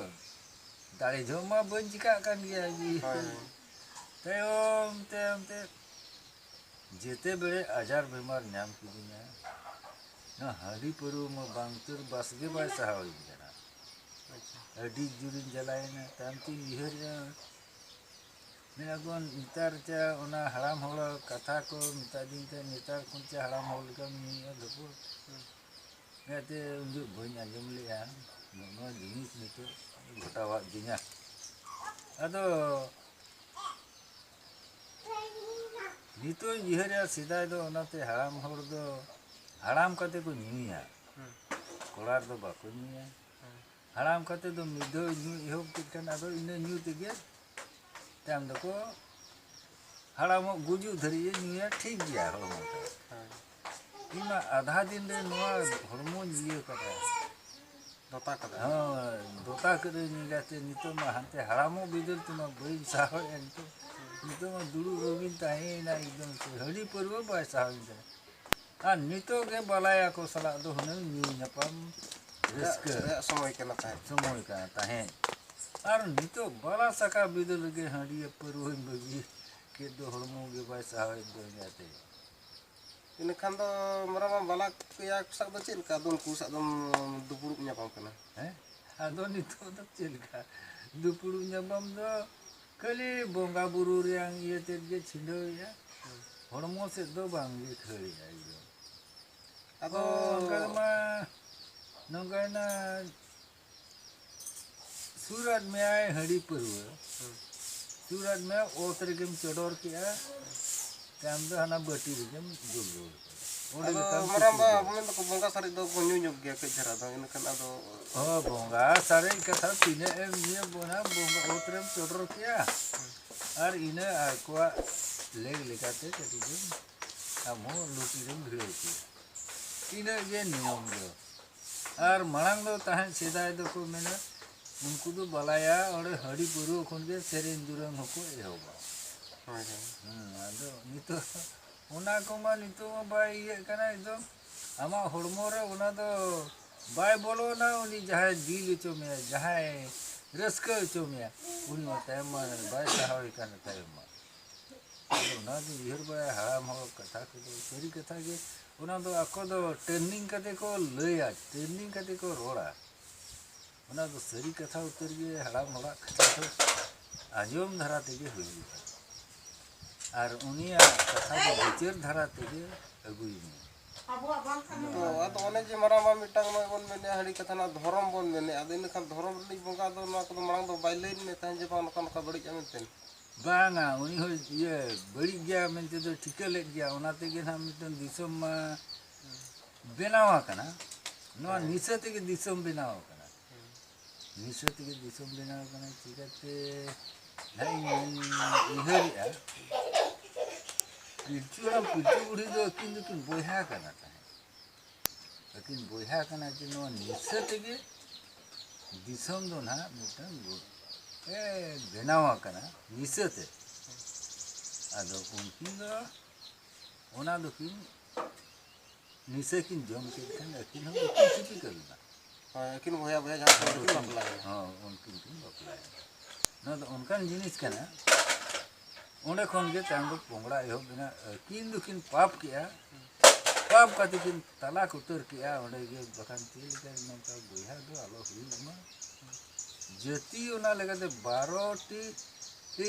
ᱫᱟᱲᱮ ᱡᱚᱦᱚᱜ ᱢᱟ ᱵᱟᱹᱧ ᱪᱤᱠᱟᱹᱜ ᱠᱟᱱ ᱜᱮᱭᱟ᱾ ᱦᱳᱭ᱾ ᱛᱟᱭᱚᱢ, ᱛᱟᱭᱚᱢ ᱛᱮ ᱡᱮᱛᱮ ᱵᱮᱲᱮ ᱟᱡᱟᱨ ᱵᱮᱢᱟᱨ ᱧᱟᱢ ᱠᱤᱫᱤᱧᱟ, ᱱᱚᱣᱟ ᱦᱟᱺᱰᱤ ᱯᱟᱹᱨᱣᱟᱹ ᱢᱟ ᱵᱟᱝ ᱩᱛᱟᱹᱨ ᱵᱟᱥ ᱜᱮ ᱵᱟᱭ ᱥᱟᱦᱟᱣᱤᱧ ᱠᱟᱱᱟ᱾ ᱟᱪᱪᱷᱟ᱾ ᱟᱹᱰᱤ ᱡᱳᱨᱤᱧ ᱡᱟᱞᱟᱭᱮᱱᱟ᱾ ᱛᱟᱭᱚᱢ ᱛᱤᱧ ᱩᱭᱦᱟᱹᱨᱮᱜᱼᱟ, ᱢᱮᱱᱟ ᱠᱚ ᱱᱮᱛᱟᱨ ᱪᱮ ᱚᱱᱟ ᱦᱟᱲᱟᱢ ᱦᱚᱲ ᱠᱟᱛᱷᱟ ᱠᱚ ᱢᱮᱛᱟ ᱫᱤᱧ ᱛᱮ, ᱱᱮᱛᱟᱨ ᱠᱷᱚᱱ ᱪᱮ ᱦᱟᱲᱟᱢ ᱦᱚᱲ ᱞᱮᱠᱟᱢ ᱧᱩᱭᱮᱫᱼᱟ ᱫᱷᱟᱹᱯᱟᱹᱲ᱾ ᱦᱩᱸ᱾ ᱚᱱᱟᱛᱮ ᱩᱱ ᱡᱚᱦᱚᱜ ᱵᱟᱹᱧ ᱟᱸᱡᱚᱢ ᱞᱮᱜᱼᱟ, ᱱᱚᱜᱼᱚ ᱱᱚᱣᱟ ᱡᱤᱱᱤᱥ ᱱᱤᱛᱚᱜ ᱜᱷᱚᱴᱟᱣᱟᱫ ᱫᱤᱧᱟ᱾ ᱟᱫᱚ ᱱᱤᱛᱚᱜ ᱤᱧ ᱩᱭᱦᱟᱹᱨᱮᱜᱼᱟ, ᱥᱮᱫᱟᱭ ᱫᱚ ᱚᱱᱟᱛᱮ ᱦᱟᱲᱟᱢ ᱦᱚᱲ ᱫᱚ ᱦᱟᱲᱟᱢ ᱠᱟᱛᱮ ᱠᱚ ᱧᱩᱭᱟ, ᱦᱩᱸ᱾ ᱠᱚᱲᱟ ᱨᱮᱫᱚ ᱵᱟᱠᱚ ᱧᱩᱭᱟ᱾ ᱦᱩᱸ᱾ ᱦᱟᱲᱟᱢ ᱠᱟᱛᱮ ᱫᱚ ᱢᱤᱫ ᱫᱷᱟᱣ ᱧᱩ ᱮᱦᱚᱵ ᱠᱮᱫ ᱠᱷᱟᱱ ᱟᱫᱚ ᱤᱱᱟᱹ ᱧᱩ ᱛᱮᱜᱮ ᱛᱟᱭᱚᱢ ᱫᱚᱠᱚ ᱦᱟᱲᱟᱢᱚᱜ, ᱜᱩᱡᱩᱜ ᱫᱷᱟᱹᱨᱤᱡ ᱮ ᱧᱩᱭᱟ, ᱴᱷᱤᱠ ᱜᱮᱭᱟ ᱦᱚᱲᱢᱚ ᱫᱚ᱾ ᱦᱳᱭ᱾ ᱤᱧ ᱢᱟ ᱟᱫᱷᱟ ᱫᱤᱱ ᱨᱮ ᱱᱚᱣᱟ ᱦᱚᱲᱢᱚᱧ ᱤᱭᱟᱹ ᱠᱟᱫᱟ᱾ ᱫᱚᱛᱟ ᱠᱟᱫᱟ᱾ ᱦᱳᱭ, ᱫᱚᱛᱟ ᱠᱟᱹᱫᱟᱹᱧ ᱮᱸᱜᱟᱛᱮ, ᱱᱤᱛᱚᱜ ᱢᱟ ᱦᱟᱱᱛᱮ ᱦᱟᱲᱟᱢᱚᱜ ᱵᱤᱫᱟᱹᱞ ᱛᱮᱢᱟ ᱵᱟᱹᱧ ᱥᱟᱦᱟᱣᱮᱫᱼᱟ᱾ ᱱᱤᱛᱚᱜ, ᱱᱤᱛᱚᱜ ᱢᱟ ᱫᱩᱲᱩᱵ ᱨᱮᱜᱮᱧ ᱛᱟᱦᱮᱸᱭᱮᱱᱟ ᱮᱠᱫᱚᱢ ᱥᱮ, ᱦᱟᱺᱰᱤ ᱯᱟᱹᱨᱣᱟᱹ ᱵᱟᱭ ᱥᱟᱦᱟᱣᱤᱧ ᱠᱟᱱᱟ᱾ ᱟᱨ ᱱᱤᱛᱚᱜ ᱜᱮ ᱵᱟᱞᱟᱭᱟ ᱠᱚ ᱥᱟᱞᱟᱜ ᱫᱚ ᱦᱩᱱᱟᱹᱝ ᱧᱩ ᱧᱟᱯᱟᱢ ᱨᱟᱹᱥᱠᱟᱹ ᱨᱮᱭᱟᱜ ᱥᱚᱢᱚᱭ ᱠᱟᱱᱟ ᱛᱟᱦᱮᱸᱫ᱾ ᱥᱚᱢᱚᱭ ᱠᱟᱱᱟ ᱛᱟᱦᱮᱸᱫ᱾ ᱟᱨ ᱱᱤᱛᱚᱜ ᱵᱟᱞᱟ ᱥᱟᱠᱟ ᱵᱤᱫᱟᱹᱞ ᱨᱮᱜᱮ ᱦᱟᱺᱰᱤ ᱯᱟᱹᱨᱣᱟᱹᱧ ᱵᱟᱹᱜᱤ ᱠᱮᱫ ᱫᱚ, ᱦᱚᱲᱢᱚ ᱜᱮ ᱵᱟᱭ ᱥᱟᱦᱟᱣᱮᱫ ᱫᱚ ᱮᱸᱜᱟᱛᱮ᱾ ᱤᱱᱟᱹᱠᱷᱟᱱ ᱫᱚ ᱢᱟᱨᱟᱝ ᱢᱟ ᱵᱟᱞᱟ ᱠᱚᱭᱟ ᱠᱚ ᱥᱟᱶ ᱫᱚ ᱪᱮᱫ ᱞᱮᱠᱟ ᱟᱫᱚ ᱩᱱᱠᱩ ᱥᱟᱶ ᱫᱚᱢ ᱫᱩᱯᱲᱩᱵ ᱧᱟᱯᱟᱢ ᱠᱟᱱᱟ? ᱦᱮᱸ? ᱟᱫᱚ ᱱᱤᱛᱚᱜ ᱫᱚ ᱪᱮᱫ ᱞᱮᱠᱟ? ᱫᱩᱯᱲᱩᱵ ᱧᱟᱯᱟᱢ ᱫᱚ ᱠᱷᱟᱹᱞᱤ ᱵᱚᱸᱜᱟ ᱵᱩᱨᱩ ᱨᱮᱭᱟᱝ ᱤᱭᱟᱹ ᱛᱮᱫ ᱜᱮ ᱪᱷᱤᱰᱟᱹᱣᱮᱜᱼᱟ᱾ ᱦᱚᱲᱢᱚ ᱥᱮᱫ ᱫᱚ ᱵᱟᱝ ᱜᱮ ᱠᱷᱟᱹᱲᱮᱜᱼᱟ ᱮᱠᱫᱚᱢ᱾ ᱟᱫᱚ ᱚᱱᱠᱟ ᱢᱟ ᱱᱚᱝᱠᱟᱭᱮᱱᱟ, ᱥᱩᱨ ᱟᱫ ᱢᱮᱭᱟᱭ ᱦᱟᱺᱰᱤ ᱯᱟᱹᱨᱣᱟᱹ, ᱦᱩᱸ᱾ ᱥᱩᱨ ᱟᱫ ᱢᱮᱭᱟᱭ, ᱚᱛ ᱨᱮᱜᱮᱢ ᱪᱚᱰᱚᱨ ᱠᱮᱜᱼᱟ, ᱛᱟᱭᱚᱢ ᱫᱚ ᱦᱟᱱᱟ ᱵᱟᱹᱴᱤ ᱨᱮᱜᱮᱢ ᱫᱩᱞ ᱨᱩᱣᱟᱹᱲ ᱠᱮᱫᱟ᱾ ᱚᱸᱰᱮ ᱟᱫᱚ ᱜᱮᱛᱟᱢ ᱢᱟᱨᱟᱝ ᱛᱩᱯᱩ ᱵᱟ, ᱫᱚ᱾ ᱢᱮᱱ ᱫᱚᱠᱚ ᱵᱚᱸᱜᱟ ᱥᱟᱨᱮᱡ ᱫᱚᱠᱚ ᱧᱩ ᱧᱚᱜ ᱜᱮᱭᱟ ᱠᱟᱹᱡ ᱫᱷᱟᱨᱟ ᱫᱚ, ᱤᱱᱟᱹᱠᱷᱟᱱ ᱟᱫᱚ ᱦᱚᱸ, ᱵᱚᱸᱜᱟ ᱥᱟᱨᱮᱡ ᱠᱟᱛᱷᱟ ᱛᱤᱱᱟᱹᱜ ᱮᱢ ᱧᱩᱭᱟ, ᱵᱚᱱᱟ ᱵᱚᱸᱜᱟ ᱚᱛ ᱨᱮᱢ ᱪᱚᱰᱚᱨ ᱠᱮᱜᱼᱟ, ᱟᱨ ᱤᱱᱟᱹ ᱟᱠᱚᱣᱟᱜ ᱞᱮᱠ ᱞᱮᱠᱟᱛᱮ ᱠᱟᱹᱴᱤᱡ ᱮᱢ ᱟᱢ ᱦᱚᱸ ᱞᱩᱴᱤ ᱨᱮᱢ ᱵᱷᱤᱲᱟᱹᱣ ᱠᱮᱜᱼᱟ᱾ ᱤᱱᱟᱹᱜ ᱜᱮ ᱱᱤᱭᱚᱢ ᱫᱚ᱾ ᱟᱨ ᱢᱟᱲᱟᱝ ᱫᱚ ᱛᱟᱦᱮᱸᱫ, ᱥᱮᱫᱟᱭ ᱫᱚᱠᱚ ᱢᱮᱱᱟ, ᱩᱱᱠᱩ ᱫᱚ ᱵᱟᱞᱟᱭᱟ, ᱚᱸᱰᱮ ᱦᱟᱺᱰᱤ ᱯᱟᱹᱣᱨᱟᱹ ᱠᱷᱚᱱ ᱜᱮ ᱥᱮᱨᱮᱧ ᱫᱩᱨᱟᱹᱝ ᱦᱚᱸᱠᱚ ᱮᱦᱚᱵᱟ᱾ ᱦᱳᱭ, ᱦᱳᱭ᱾ ᱦᱮᱸ, ᱟᱫᱚ ᱱᱤᱛᱚᱜ ᱚᱱᱟ ᱠᱚᱢᱟ ᱱᱤᱛᱚᱜ ᱢᱟ ᱵᱟᱭ ᱤᱭᱟᱹᱜ ᱠᱟᱱᱟ, ᱮᱠᱫᱚᱢ ᱟᱢᱟᱜ ᱦᱚᱲᱢᱚ ᱨᱮ ᱚᱱᱟ ᱫᱚ ᱵᱟᱭ ᱵᱚᱞᱚᱱᱟ, ᱩᱱᱤ ᱡᱟᱦᱟᱸᱭ ᱫᱤᱞ ᱦᱚᱪᱚ ᱢᱮᱭᱟ, ᱡᱟᱦᱟᱸᱭ ᱨᱟᱹᱥᱠᱟᱹ ᱦᱚᱪᱚ ᱢᱮᱭᱟ, ᱩᱱᱤ ᱢᱟ ᱛᱟᱭᱚᱢ ᱢᱟ ᱵᱟᱭ ᱥᱟᱦᱟᱣᱮ ᱠᱟᱱᱟ ᱛᱟᱭᱚᱢ ᱢᱟ᱾ ᱟᱫᱚ ᱚᱱᱟ ᱫᱚ ᱩᱭᱦᱟᱹᱨ ᱵᱟᱲᱟᱭᱟ, ᱦᱟᱲᱟᱢ ᱦᱚᱲ ᱠᱟᱛᱷᱟ ᱠᱚᱫᱚ ᱥᱟᱹᱨᱤ ᱠᱟᱛᱷᱟ ᱜᱮ, ᱚᱱᱟ ᱫᱚ ᱟᱠᱚ ᱫᱚ training ᱠᱟᱛᱮ ᱠᱚ ᱞᱟᱹᱭᱟ, training ᱠᱟᱛᱮ ᱠᱚ ᱨᱚᱲᱟ᱾ ᱚᱱᱟ ᱫᱚ ᱥᱟᱹᱨᱤ ᱠᱟᱛᱷᱟ ᱩᱛᱟᱹᱨ ᱜᱮ, ᱦᱟᱲᱟᱢ ᱦᱚᱲᱟᱜ ᱠᱟᱛᱷᱟ ᱫᱚ ᱟᱸᱡᱚᱢ ᱫᱷᱟᱨᱟ ᱛᱮᱜᱮ ᱦᱩᱭᱩᱜᱼᱟ᱾ ᱟᱨ ᱩᱱᱤᱭᱟᱜ ᱠᱟᱛᱷᱟ ᱫᱚ ᱵᱤᱪᱟᱹᱨ ᱫᱷᱟᱨᱟ ᱛᱮᱜᱮ ᱟᱹᱜᱩᱭ ᱢᱮ᱾ ᱛᱚ, ᱟᱫᱚ ᱚᱱᱮ ᱡᱮ ᱢᱟᱨᱟᱝ ᱵᱟ ᱢᱤᱫᱴᱟᱝ ᱱᱚᱜᱼᱚᱭ ᱵᱚᱱ ᱢᱮᱱᱮᱫᱼᱟ, ᱦᱟᱺᱰᱤ ᱠᱟᱛᱷᱟ ᱨᱮᱱᱟᱜ ᱫᱷᱚᱨᱚᱢ ᱵᱚᱱ ᱢᱮᱱᱮᱫᱼᱟ, ᱟᱫᱚ ᱤᱱᱟᱹᱠᱷᱟᱱ ᱫᱷᱚᱨᱚᱢ ᱨᱤᱱᱤᱡ ᱵᱚᱸᱜᱟ ᱫᱚ ᱱᱚᱣᱟ ᱠᱚᱫᱚ ᱢᱟᱲᱟᱝ ᱫᱚ ᱵᱟᱭ ᱞᱟᱹᱭ ᱢᱮ ᱛᱟᱦᱮᱸᱫ ᱡᱮ ᱵᱟᱝ ᱱᱚᱝᱠᱟ ᱱᱚᱝᱠᱟ ᱵᱟᱹᱲᱤᱡᱼᱟ ᱢᱮᱱᱛᱮ? ᱵᱟᱝᱟ, ᱩᱱᱤ ᱦᱚᱸ ᱤᱭᱟᱹ ᱵᱟᱹᱲᱤᱡ ᱜᱮᱭᱟ ᱢᱮᱱᱛᱮ ᱫᱚ ᱴᱷᱤᱠᱟᱹ ᱞᱮᱫ ᱜᱮᱭᱟ, ᱚᱱᱟ ᱛᱮᱜᱮ ᱱᱟᱦᱟᱜ ᱢᱤᱫᱴᱟᱝ ᱫᱤᱥᱚᱢ ᱢᱟ ᱵᱮᱱᱟᱣ ᱟᱠᱟᱱᱟ᱾ ᱱᱚᱣᱟ ᱦᱮᱸ᱾ ᱱᱤᱥᱟᱹ ᱛᱮᱜᱮ ᱫᱤᱥᱚᱢ ᱵᱮᱱᱟᱣ ᱟᱠᱟᱱᱟ᱾ ᱦᱮᱸ᱾ ᱱᱤᱥᱟᱹ ᱛᱮᱜᱮ ᱫᱤᱥᱚᱢ ᱵᱮᱱᱟᱣ ᱟᱠᱟᱱᱟ᱾ ᱪᱤᱠᱟᱹᱛᱮ ᱱᱟᱦᱟᱜ ᱤᱧ ᱩᱭᱦᱟᱹᱨᱮᱜᱼᱟ, ᱯᱤᱞᱪᱩ ᱦᱟᱲᱟᱢ ᱯᱤᱞᱪᱩ ᱵᱩᱲᱦᱤ ᱫᱚ ᱟᱹᱠᱤᱱ ᱫᱚᱠᱤᱱ ᱵᱚᱭᱦᱟ ᱠᱟᱱᱟ ᱛᱟᱦᱮᱸᱫ᱾ ᱟᱹᱠᱤᱱ ᱵᱚᱭᱦᱟ ᱠᱟᱱᱟ ᱠᱤᱱ, ᱱᱚᱣᱟ ᱱᱤᱥᱟᱹ ᱛᱮᱜᱮ ᱫᱤᱥᱚᱢ ᱫᱚ ᱱᱟᱦᱟᱜ ᱢᱤᱫᱴᱟᱝ ᱜᱚ-, ᱮ, ᱵᱮᱱᱟᱣ ᱟᱠᱟᱱᱟ ᱱᱤᱥᱟᱹ ᱛᱮ᱾ ᱟᱫᱚ ᱩᱱᱠᱤᱱ ᱫᱚ ᱚᱱᱟ ᱫᱚᱠᱤᱱ ᱱᱤᱥᱟᱹ ᱠᱤᱱ ᱡᱚᱢ ᱠᱮᱫ ᱠᱷᱟᱱ ᱟᱹᱠᱤᱱ ᱦᱚᱸ ᱵᱟᱹᱠᱤᱱ ᱥᱤᱯᱤᱠᱟ ᱞᱮᱱᱟ᱾ ᱦᱳᱭ, ᱟᱹᱠᱤᱱ ᱵᱚᱭᱦᱟ ᱵᱚᱭᱦᱟ ᱡᱟᱦᱟᱸ ᱠᱤᱱ ᱦᱚᱸ ᱵᱟᱹᱠᱤᱱ ᱵᱟᱹᱠᱤᱱ, ᱵᱟᱯᱞᱟᱭᱮᱱᱟ᱾ ᱦᱚᱸ, ᱩᱱᱠᱤᱱ ᱠᱤᱱ ᱵᱟᱯᱞᱟᱭᱮᱱᱟ᱾ ᱱᱚᱣᱟ ᱫᱚ ᱚᱱᱠᱟᱱ ᱡᱤᱱᱤᱥ ᱠᱟᱱᱟ, ᱚᱸᱰᱮ ᱠᱷᱚᱱ ᱜᱮ ᱛᱟᱭᱚᱢ ᱫᱚ ᱯᱚᱝᱲᱟ ᱮᱦᱚᱵ ᱮᱱᱟ᱾ ᱟᱹᱠᱤᱱ ᱫᱚᱠᱤᱱ ᱯᱟᱯ ᱠᱮᱜᱼᱟ, ᱯᱟᱯ ᱠᱟᱛᱮ ᱠᱤᱱ ᱛᱟᱞᱟᱠ ᱩᱛᱟᱹᱨ ᱠᱮᱜᱼᱟ ᱚᱸᱰᱮ ᱜᱮ, ᱵᱟᱠᱷᱟᱱ ᱪᱮᱫ ᱞᱮᱠᱟ ᱱᱚᱝᱠᱟ ᱵᱚᱭᱦᱟ ᱫᱚ ᱟᱞᱚ ᱦᱩᱭᱩᱜ ᱢᱟ᱾ ᱡᱟᱹᱛᱤ ᱚᱱᱟ ᱞᱮᱠᱟᱛᱮ ᱵᱟᱨᱚ ᱴᱤ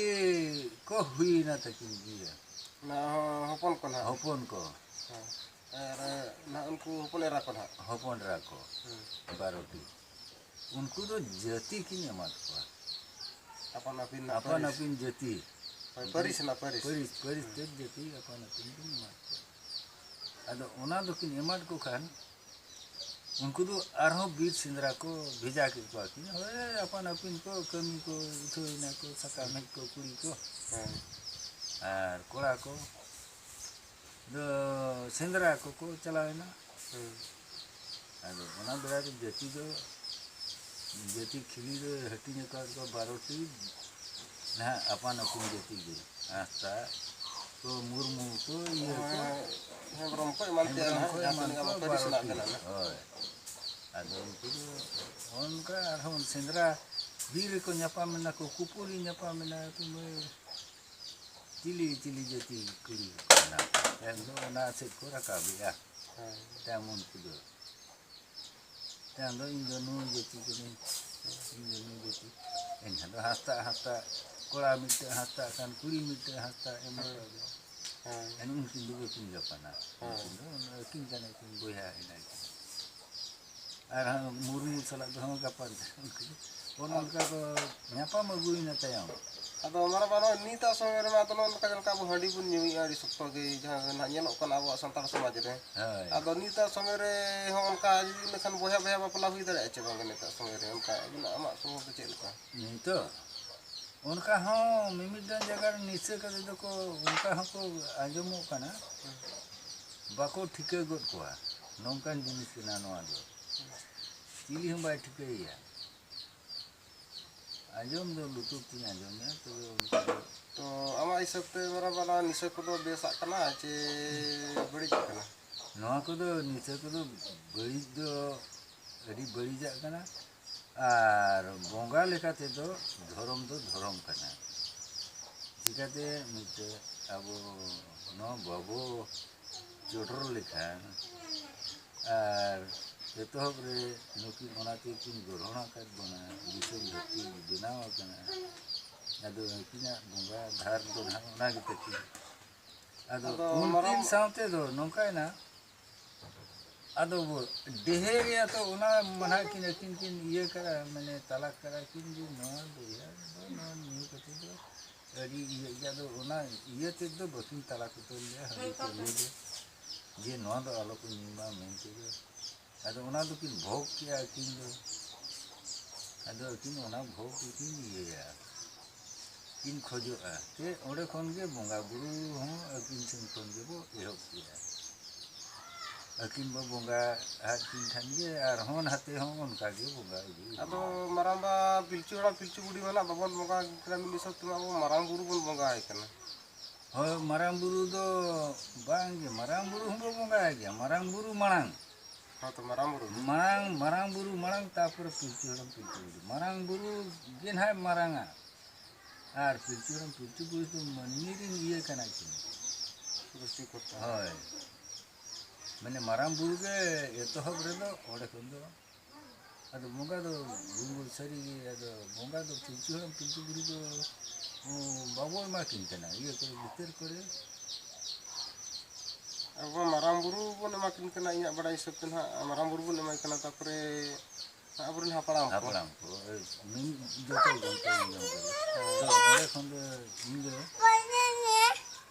ᱠᱚ ᱦᱩᱭᱱᱟ ᱛᱟᱹᱠᱤᱱ ᱜᱮᱭᱟ᱾ ᱚᱱᱟ ᱦᱚᱸ ᱦᱚᱯᱚᱱ ᱠᱚ ᱱᱟᱦᱟᱜ᱾ ᱦᱚᱯᱚᱱ ᱠᱚ᱾ ᱦᱮᱸ᱾ ᱟᱨ ᱱᱟᱦᱟᱜ ᱩᱱᱠᱩ ᱦᱚᱯᱚᱱ ᱮᱨᱟ ᱠᱚ ᱱᱟᱦᱟᱜ᱾ ᱦᱚᱯᱚᱱ ᱮᱨᱟ ᱠᱚ᱾ ᱦᱮᱸ᱾ ᱵᱟᱨᱚ ᱴᱤ᱾ ᱩᱱᱠᱩ ᱫᱚ ᱡᱟᱹᱛᱤ ᱠᱤᱱ ᱮᱢᱟᱫ ᱠᱚᱣᱟ᱾ ᱟᱯᱟᱱ ᱟᱹᱯᱤᱱ ᱨᱮᱱᱟᱜ ᱟᱯᱟᱱ ᱯᱟᱹᱨᱤᱥ᱾ ᱟᱹᱯᱤᱱ ᱡᱟᱹᱛᱤ᱾ ᱦᱳᱭ, ᱯᱟᱹᱨᱤᱥ ᱨᱮᱱᱟᱜ ᱯᱟᱹᱨᱤᱥ᱾ ᱯᱟᱹᱨᱤᱥ, ᱯᱟᱹᱨᱤᱥ ᱦᱮᱸ᱾ ᱛᱮᱫ ᱡᱟᱹᱛᱤ ᱟᱯᱟᱱ ᱟᱹᱯᱤᱱ ᱠᱤᱱ ᱮᱢᱟᱫ ᱠᱚᱣᱟ᱾ ᱟᱫᱚ ᱚᱱᱟ ᱫᱚᱠᱤᱱ ᱮᱢᱟᱫ ᱠᱚ ᱠᱷᱟᱱ, ᱩᱱᱠᱩ ᱫᱚ ᱟᱨᱦᱚᱸ ᱵᱤᱨ ᱥᱮᱸᱫᱽᱨᱟ ᱠᱚ ᱵᱷᱮᱡᱟ ᱠᱮᱫ ᱠᱚᱣᱟ ᱠᱤᱱ᱾ ᱦᱳᱭ, ᱟᱯᱟᱱ ᱟᱹᱯᱤᱱ ᱠᱚ ᱠᱟᱹᱢᱤ ᱠᱚ ᱩᱴᱷᱟᱹᱣ ᱮᱱᱟ ᱠᱚ, ᱥᱟᱠᱟᱢ ᱦᱮᱡ ᱠᱚ ᱠᱩᱲᱤ ᱠᱚ᱾ ᱦᱮᱸ᱾ ᱟᱨ ᱠᱚᱲᱟ ᱠᱚ ᱫᱚ ᱥᱮᱸᱫᱽᱨᱟ ᱠᱚᱠᱚ ᱪᱟᱞᱟᱣ ᱮᱱᱟ᱾ ᱦᱮᱸ᱾ ᱟᱫᱚ ᱚᱱᱟ ᱵᱮᱲᱟ ᱨᱮ ᱡᱟᱹᱛᱤ ᱫᱚ, ᱡᱟᱹᱛᱤ ᱠᱷᱤᱞᱤ ᱨᱮ ᱦᱟᱹᱴᱤᱧ ᱟᱠᱟᱫ ᱠᱚᱣᱟ ᱵᱟᱨᱚ ᱴᱤ ᱱᱟᱦᱟᱜ ᱟᱯᱟᱱ ᱟᱹᱯᱤᱱ ᱡᱟᱹᱛᱤ ᱜᱮ᱾ ᱦᱟᱸᱥᱫᱟ ᱠᱚ, ᱢᱩᱨᱢᱩ ᱠᱚ, ᱤᱭᱟᱹ ᱠᱚ᱾ ᱦᱮᱸ, ᱦᱮᱢᱵᱨᱚᱢ ᱠᱚ ᱮᱢᱟᱱ ᱛᱮᱭᱟᱜ ᱦᱮᱢᱵᱨᱚᱢ ᱱᱟᱦᱟᱜ, ᱠᱚ ᱡᱟᱦᱟᱸ ᱮᱢᱟᱱ ᱛᱤᱱᱟᱹᱜ ᱠᱚ ᱟᱵᱚ ᱯᱟᱹᱨᱤᱥ ᱵᱟᱨᱚ ᱨᱮᱱᱟᱜ ᱴᱤ᱾ ᱢᱮᱱᱟᱜᱼᱟ᱾ ᱦᱳᱭ᱾ ᱟᱫᱚ ᱩᱱᱠᱩ ᱫᱚ ᱚᱱᱠᱟ ᱟᱨᱦᱚᱸ ᱥᱮᱸᱫᱽᱨᱟ ᱵᱤᱨ ᱨᱮᱠᱚ ᱧᱟᱯᱟᱢ ᱮᱱᱟ ᱠᱚ, ᱠᱩᱯᱩᱞᱤ ᱧᱟᱯᱟᱢ ᱮᱱᱟ ᱠᱚ, ᱢᱟᱹᱭ ᱪᱤᱞᱤ ᱪᱤᱞᱤ ᱡᱟᱹᱛᱤ ᱠᱩᱲᱤ ᱠᱚ ᱢᱮᱱᱟᱜ ᱠᱚᱣᱟ᱾ ᱛᱟᱭᱚᱢ ᱫᱚ ᱚᱱᱟ ᱥᱮᱫ ᱠᱚ ᱨᱟᱠᱟᱵᱮᱜᱼᱟ᱾ ᱦᱮᱸ᱾ ᱛᱟᱭᱚᱢ ᱩᱱᱠᱩ ᱫᱚ᱾ ᱛᱟᱭᱚᱢ ᱫᱚ ᱤᱧ ᱫᱚ ᱱᱩᱭ ᱡᱟᱹᱛᱤ ᱠᱟᱹᱱᱟᱹᱧ, ᱤᱧ ᱫᱚ ᱱᱩᱭ ᱡᱟᱹᱛᱤ᱾ ᱮᱱᱠᱷᱟᱱ ᱫᱚ ᱦᱟᱸᱥᱫᱟ, ᱦᱟᱸᱥᱫᱟ, ᱠᱚᱲᱟ ᱢᱤᱫᱴᱮᱱ ᱦᱟᱸᱥᱫᱟ ᱠᱷᱟᱱ ᱠᱩᱲᱤ ᱢᱤᱫᱴᱮᱱ ᱦᱟᱸᱥᱫᱟ ᱮᱢ ᱦᱮᱸ᱾ ᱟᱠᱟᱫ ᱫᱚ᱾ ᱦᱮᱸ᱾ ᱮᱱ ᱩᱱᱠᱤᱱ ᱫᱚ ᱵᱟᱹᱠᱤᱱ ᱜᱟᱯᱟᱱᱟ᱾ ᱦᱮᱸ᱾ ᱩᱱᱠᱤᱱ ᱫᱚ ᱟᱹᱠᱤᱱ ᱠᱟᱱᱟ ᱠᱤᱱ, ᱵᱚᱭᱦᱟ ᱮᱱᱟ ᱠᱤᱱ᱾ ᱟᱨ ᱦᱟᱸᱜ ᱢᱩᱨᱢᱩ ᱥᱟᱞᱟᱜ ᱫᱚ ᱦᱚᱸ ᱜᱟᱯᱟᱱ ᱠᱟᱱᱟ᱾ ᱩᱱᱠᱤᱱ ᱫᱚ ᱚᱱᱮ ᱚᱱᱠᱟ ᱠᱚ ᱧᱟᱯᱟᱢ ᱟᱹᱜᱩᱭᱮᱱᱟ ᱛᱟᱭᱚᱢ᱾ ᱟᱫᱚ ᱢᱟᱨᱟᱝᱵᱟ, ᱱᱚᱜᱼᱚᱭ ᱱᱤᱛᱟᱜ ᱥᱚᱢᱚᱭ ᱨᱮᱢᱟ ᱟᱫᱚ ᱱᱚᱜᱼᱚ ᱱᱚᱝᱠᱟ ᱡᱮᱞᱮᱠᱟ ᱟᱵᱚ ᱦᱟᱺᱰᱤ ᱵᱚᱱ ᱧᱩᱭᱮᱫᱼᱟ ᱟᱹᱰᱤ ᱥᱚᱠᱛᱚ ᱜᱮ, ᱡᱟᱦᱟᱸ ᱱᱟᱦᱟᱜ ᱧᱮᱞᱚᱜ ᱠᱟᱱᱟ ᱟᱵᱚᱣᱟᱜ ᱥᱟᱱᱛᱟᱲ ᱥᱚᱢᱟᱡᱽ ᱨᱮ᱾ ᱦᱳᱭ᱾ ᱟᱫᱚ ᱱᱤᱛᱟᱜ ᱥᱚᱢᱚᱭ ᱨᱮ ᱦᱚᱸ ᱚᱱᱠᱟ ᱡᱩᱫᱤ ᱤᱱᱟᱹᱠᱷᱟᱱ ᱵᱚᱭᱦᱟ ᱵᱚᱭᱦᱟ ᱵᱟᱯᱞᱟ ᱦᱩᱭ ᱫᱟᱲᱮᱭᱟᱜᱼᱟ ᱪᱮ ᱵᱟᱝ ᱱᱤᱛᱟᱜ ᱥᱚᱢᱚᱭ ᱨᱮ? ᱚᱱᱠᱟ ᱟᱹᱵᱤᱱᱟᱜ, ᱟᱢᱟᱜ ᱥᱚᱢᱚᱭ ᱫᱚ ᱪᱮᱫ ᱞᱮᱠᱟ? ᱱᱤᱛᱚᱜ ᱚᱱᱠᱟ ᱦᱚᱸ ᱢᱤᱢᱤᱫᱴᱟᱝ ᱡᱟᱭᱜᱟ ᱨᱮ ᱱᱤᱥᱟᱹ ᱠᱟᱛᱮ ᱫᱚᱠᱚ, ᱚᱱᱠᱟ ᱦᱚᱸᱠᱚ ᱟᱸᱡᱚᱢᱚᱜ ᱠᱟᱱᱟ, ᱵᱟᱠᱚ ᱴᱷᱤᱠᱟᱹ ᱜᱚᱫ ᱠᱚᱣᱟ᱾ ᱱᱚᱝᱠᱟᱱ ᱡᱤᱱᱤᱥ ᱠᱟᱱᱟ ᱱᱚᱣᱟ ᱫᱚ, ᱪᱤᱞᱤ ᱦᱚᱸ ᱵᱟᱭ ᱴᱷᱤᱠᱟᱹᱭᱮᱭᱟ᱾ ᱟᱸᱡᱚᱢ ᱫᱚ ᱞᱩᱛᱩᱨ ᱛᱤᱧ ᱟᱸᱡᱚᱢᱮᱫᱼᱟ, ᱛᱚᱵᱮ ᱩᱱᱠᱩ ᱫᱚ ᱛᱚ ᱟᱢᱟᱜ ᱦᱤᱥᱟᱹᱵ ᱛᱮ ᱢᱟᱨᱟᱝᱵᱟ, ᱱᱚᱣᱟ ᱱᱤᱥᱟᱹ ᱠᱚᱫᱚ ᱵᱮᱥᱟᱜ ᱠᱟᱱᱟ ᱪᱮ ᱵᱟᱹᱲᱤᱡᱟᱜ ᱠᱟᱱᱟ? ᱱᱚᱣᱟ ᱠᱚᱫᱚ, ᱱᱤᱥᱟᱹ ᱠᱚᱫᱚ ᱵᱟᱹᱲᱤᱡ ᱫᱚ ᱟᱹᱰᱤ ᱵᱟᱹᱲᱤᱡᱟᱜ ᱠᱟᱱᱟ᱾ ᱟᱨ ᱵᱚᱸᱜᱟ ᱞᱮᱠᱟ ᱛᱮᱫᱚ ᱫᱷᱚᱨᱚᱢ ᱫᱚ ᱫᱷᱚᱨᱚᱢ ᱠᱟᱱᱟ᱾ ᱪᱤᱠᱟᱹᱛᱮ ᱢᱤᱫᱴᱮᱡ ᱟᱵᱚ ᱱᱚᱣᱟ ᱵᱟᱵᱚ ᱪᱚᱰᱚᱨ ᱞᱮᱠᱷᱟᱱ, ᱟᱨ ᱮᱛᱚᱦᱚᱵ ᱨᱮ ᱱᱩᱠᱤᱱ ᱚᱱᱟ ᱛᱮᱠᱤᱱ ᱜᱚᱲᱦᱚᱱ ᱟᱠᱟᱫ ᱵᱚᱱᱟ, ᱫᱤᱥᱚᱢ ᱫᱷᱟᱹᱨᱛᱤ ᱵᱮᱱᱟᱣ ᱟᱠᱟᱱᱟ᱾ ᱟᱫᱚ ᱩᱱᱠᱤᱱᱟᱜ ᱵᱚᱸᱜᱟ ᱫᱷᱟᱨ ᱫᱚ ᱱᱟᱦᱟᱜ ᱚᱱᱟ ᱜᱮ ᱛᱟᱹᱠᱤᱱ᱾ ᱟᱫᱚ ᱟᱫᱚ ᱩᱱᱠᱤᱱ ᱢᱟᱨᱟᱝ ᱥᱟᱶᱛᱮ ᱫᱚ ᱱᱚᱝᱠᱟᱭᱮᱱᱟ, ᱟᱫᱚ ᱰᱷᱮᱨ ᱜᱮᱭᱟ ᱛᱚ, ᱚᱱᱟ ᱢᱟᱱᱟ ᱠᱤᱱ ᱟᱹᱠᱤᱱ ᱠᱤᱱ ᱤᱭᱟᱹ ᱠᱟᱫᱟ, ᱢᱟᱱᱮ ᱛᱟᱞᱟᱠ ᱠᱟᱫᱟ ᱠᱤᱱ ᱡᱮ ᱱᱚᱣᱟ ᱵᱚᱭᱦᱟ ᱫᱚ ᱱᱚᱣᱟ ᱧᱩ ᱠᱟᱛᱮ ᱫᱚ ᱟᱹᱰᱤ ᱤᱭᱟᱹ ᱜᱮᱭᱟ᱾ ᱟᱫᱚ ᱚᱱᱟ ᱤᱭᱟᱹ ᱛᱮᱫ ᱫᱚ ᱵᱟᱹᱠᱤᱱ ᱛᱟᱞᱟᱠ ᱩᱛᱟᱹᱨ ᱞᱮᱭᱟ ᱦᱟᱺᱰᱤ ᱯᱟᱹᱣᱨᱟᱹ ᱫᱚ, ᱡᱮ ᱱᱚᱣᱟ ᱫᱚ ᱟᱞᱚ ᱠᱚ ᱧᱩᱭ ᱢᱟ ᱢᱮᱱᱛᱮ ᱫᱚ᱾ ᱟᱫᱚ ᱚᱱᱟ ᱫᱚᱠᱤᱱ ᱵᱷᱳᱜᱽ ᱠᱮᱜᱼᱟ ᱟᱹᱠᱤᱱ ᱫᱚ᱾ ᱟᱫᱚ ᱟᱹᱠᱤᱱ ᱚᱱᱟ ᱵᱷᱳᱜᱽ ᱜᱮᱠᱤᱱ ᱤᱭᱟᱹᱭᱟ, ᱠᱤᱱ ᱠᱷᱚᱡᱚᱜᱼᱟ᱾ ᱪᱮᱫ ᱚᱸᱰᱮ ᱠᱷᱚᱱ ᱜᱮ ᱵᱚᱸᱜᱟ ᱵᱩᱨᱩ ᱦᱚᱸ ᱟᱹᱠᱤᱱ ᱴᱷᱮᱱ ᱠᱷᱚᱱ ᱜᱮᱵᱚ ᱮᱦᱚᱵ ᱠᱮᱜᱼᱟ᱾ ᱟᱹᱠᱤᱱ ᱵᱚ ᱵᱚᱸᱜᱟ ᱟᱫ ᱠᱤᱱ ᱠᱷᱟᱱ ᱜᱮ ᱟᱨᱦᱚᱸ ᱱᱟᱛᱮ ᱦᱚᱸ ᱚᱱᱠᱟ ᱜᱮ ᱵᱚᱸᱜᱟ ᱟᱹᱜᱩ ᱟᱫᱚ ᱦᱩᱭᱩᱜᱼᱟ᱾ ᱢᱟᱨᱟᱝᱵᱟ, ᱯᱤᱞᱪᱩ ᱦᱟᱲᱟᱢ ᱯᱤᱞᱪᱩ ᱵᱩᱰᱷᱤ ᱢᱟ ᱱᱟᱜ ᱵᱟᱵᱚᱱ ᱵᱚᱸᱜᱟ ᱟᱹᱠᱤᱱ ᱠᱟᱱᱟ, ᱢᱤᱫ ᱦᱤᱥᱟᱹᱵ ᱛᱮᱢᱟ ᱟᱵᱚ ᱢᱟᱨᱟᱝ ᱵᱩᱨᱩ ᱵᱚᱱ ᱵᱚᱸᱜᱟ ᱟᱭ ᱠᱟᱱᱟ᱾ ᱦᱳᱭ, ᱢᱟᱨᱟᱝ ᱵᱩᱨᱩ ᱫᱚ ᱵᱟᱝ ᱜᱮ, ᱢᱟᱨᱟᱝ ᱵᱩᱨᱩ ᱦᱚᱸᱵᱚ ᱵᱚᱸᱜᱟᱭ ᱜᱮᱭᱟ, ᱢᱟᱨᱟᱝ ᱵᱩᱨᱩ ᱢᱟᱲᱟᱝ᱾ ᱦᱚᱸ ᱛᱚ, ᱢᱟᱨᱟᱝ ᱵᱩᱨᱩ᱾ ᱢᱟᱨᱟᱝ, ᱢᱟᱨᱟᱝ ᱵᱩᱨᱩ ᱢᱟᱲᱟᱝ, ᱛᱟᱯᱚᱨᱮ ᱯᱤᱞᱪᱩ ᱦᱟᱲᱟᱢ ᱯᱤᱞᱪᱩ ᱵᱩᱰᱷᱤ᱾ ᱢᱟᱨᱟᱝ ᱵᱩᱨᱩ ᱜᱮ ᱱᱟᱦᱟᱜ ᱢᱟᱨᱟᱝᱟ, ᱟᱨ ᱯᱤᱞᱪᱩ ᱦᱟᱲᱟᱢ ᱯᱤᱞᱪᱩ ᱵᱩᱰᱷᱤ ᱫᱚ ᱢᱟᱹᱱᱢᱤ ᱨᱤᱱ ᱤᱭᱟᱹ ᱠᱟᱱᱟ ᱠᱤᱱ᱾ ᱥᱨᱤᱥᱴᱤ ᱠᱚᱨᱛᱟ᱾ ᱦᱳᱭ, ᱢᱟᱱᱮ ᱢᱟᱨᱟᱝ ᱵᱩᱨᱩ ᱜᱮ ᱮᱛᱚᱦᱚᱵ ᱨᱮᱫᱚ ᱚᱸᱰᱮ ᱠᱷᱚᱱ ᱫᱚ᱾ ᱟᱫᱚ ᱵᱚᱸᱜᱟ ᱫᱚ ᱜᱩᱝᱜᱩ ᱥᱟᱹᱨᱤ ᱜᱮ, ᱟᱫᱚ ᱵᱚᱸᱜᱟ ᱫᱚ ᱯᱤᱞᱪᱩ ᱦᱟᱲᱟᱢ ᱯᱤᱞᱪᱩ ᱵᱩᱲᱦᱤ ᱫᱚ, ᱩᱸ, ᱵᱟᱵᱚ ᱮᱢᱟ ᱠᱤᱱ ᱠᱟᱱᱟ ᱤᱭᱟᱹ ᱠᱚᱨᱮ, ᱵᱷᱤᱛᱟᱹᱨ ᱠᱚᱨᱮ᱾ ᱟᱵᱚ ᱢᱟᱨᱟᱝ ᱵᱩᱨᱩ ᱵᱚᱱ ᱮᱢᱟ ᱠᱤᱱ ᱠᱟᱱᱟ, ᱤᱧᱟᱹᱜ ᱵᱟᱲᱟᱭ ᱦᱤᱥᱟᱹᱵ ᱛᱮ ᱱᱟᱦᱟᱜ ᱢᱟᱨᱟᱝ ᱵᱩᱨᱩ ᱵᱚᱱ ᱮᱢᱟᱭ ᱠᱟᱱᱟ, ᱛᱟᱯᱚᱨᱮ ᱟᱵᱚᱨᱮᱱ ᱦᱟᱯᱲᱟᱢ ᱠᱚ᱾ ᱦᱟᱯᱲᱟᱢ ᱠᱚ, ᱮ, ᱢᱤᱢᱤᱫ ᱡᱚᱛᱚ ᱡᱚᱛᱚ ᱡᱚᱛᱚ᱾ ᱛᱚ ᱚᱸᱰᱮ ᱠᱷᱚᱱ ᱫᱚ ᱤᱧ ᱫᱚ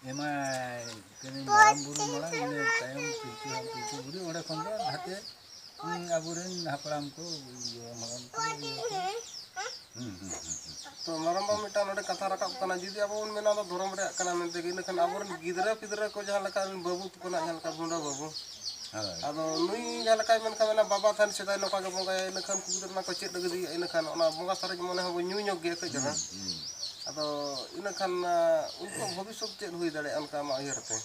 ᱮᱢᱟᱭ ᱠᱟᱹᱱᱟᱹᱧ ᱢᱟᱨᱟᱝ ᱵᱩᱨᱩ ᱢᱟᱲᱟᱝ, ᱤᱱᱟᱹ ᱛᱟᱭᱚᱢ ᱯᱤᱞᱪᱩ ᱦᱟᱲᱟᱢ ᱯᱤᱞᱪᱩ ᱵᱩᱲᱦᱤ, ᱚᱸᱰᱮ ᱠᱷᱚᱱ ᱫᱚ ᱱᱟᱛᱮ, ᱦᱩᱸ, ᱟᱵᱚᱨᱮᱱ ᱦᱟᱯᱲᱟᱢ ᱠᱚ, ᱤᱭᱟᱹ, ᱢᱟᱨᱟᱝ ᱠᱚ, ᱤᱭᱟᱹ ᱠᱚ᱾ ᱦᱩᱸ, ᱦᱩᱸ, ᱦᱩᱸ, ᱦᱩᱸ᱾ ᱛᱚ ᱢᱟᱨᱟᱝ ᱵᱟ, ᱢᱤᱫᱴᱟᱝ ᱱᱚᱰᱮ ᱠᱟᱛᱷᱟ ᱨᱟᱠᱟᱵ ᱠᱟᱱᱟ, ᱡᱩᱫᱤ ᱟᱵᱚ ᱵᱚᱱ ᱢᱮᱱᱟ ᱚᱱᱟ ᱫᱷᱚᱨᱚᱢ ᱨᱮᱭᱟᱜ ᱠᱟᱱᱟ ᱢᱮᱱᱛᱮ ᱜᱮ, ᱤᱱᱟᱹᱠᱷᱟᱱ ᱟᱵᱚᱨᱮᱱ ᱜᱤᱫᱽᱨᱟᱹ ᱯᱤᱫᱽᱨᱟᱹ ᱠᱚ ᱡᱟᱦᱟᱸ ᱞᱮᱠᱟ ᱨᱮᱱ ᱵᱟᱹᱵᱩ ᱛᱟᱠᱚ ᱱᱟᱜ, ᱡᱟᱦᱟᱸ ᱞᱮᱠᱟ ᱵᱷᱩᱸᱰᱟᱹ ᱵᱟᱹᱵᱩ, ᱦᱳᱭ᱾ ᱟᱫᱚ ᱱᱩᱭ ᱡᱟᱦᱟᱸ ᱞᱮᱠᱟᱭ ᱢᱮᱱ ᱠᱷᱟᱱ ᱢᱮᱱᱟ, "ᱵᱟᱵᱟ ᱛᱟᱦᱮᱱ ᱥᱮᱫᱟᱭ ᱱᱚᱝᱠᱟ ᱜᱮ ᱵᱚᱸᱜᱟᱭᱟ", ᱤᱱᱟᱹᱠᱷᱟᱱ ᱩᱱᱠᱩ ᱜᱤᱫᱽᱨᱟᱹ ᱚᱱᱟ ᱠᱚ ᱪᱮᱫ ᱟᱹᱜᱩ ᱤᱫᱤᱭᱟ, ᱤᱱᱟᱹᱠᱷᱟᱱ ᱚᱱᱟ ᱵᱚᱸᱜᱟ ᱥᱟᱨᱮᱡ ᱢᱚᱱᱮ ᱦᱚᱸᱵᱚᱱ ᱧᱩ ᱧᱚᱜ ᱜᱮᱭᱟ ᱠᱟᱹᱡ ᱫᱚ ᱦᱩᱸ, ᱦᱟᱸᱜ᱾ ᱦᱩᱸ᱾ ᱟᱫᱚ ᱤᱱᱟᱹᱠᱷᱟᱱ, ᱟ, ᱩᱱᱠᱩᱣᱟᱜ ᱵᱷᱚᱵᱤᱥᱥᱚᱛ ᱪᱮᱫ ᱦᱩᱭ ᱫᱟᱲᱮᱭᱟᱜᱼᱟ ᱚᱱᱠᱟ ᱟᱢᱟᱜ ᱩᱭᱦᱟᱹᱨ ᱛᱮ?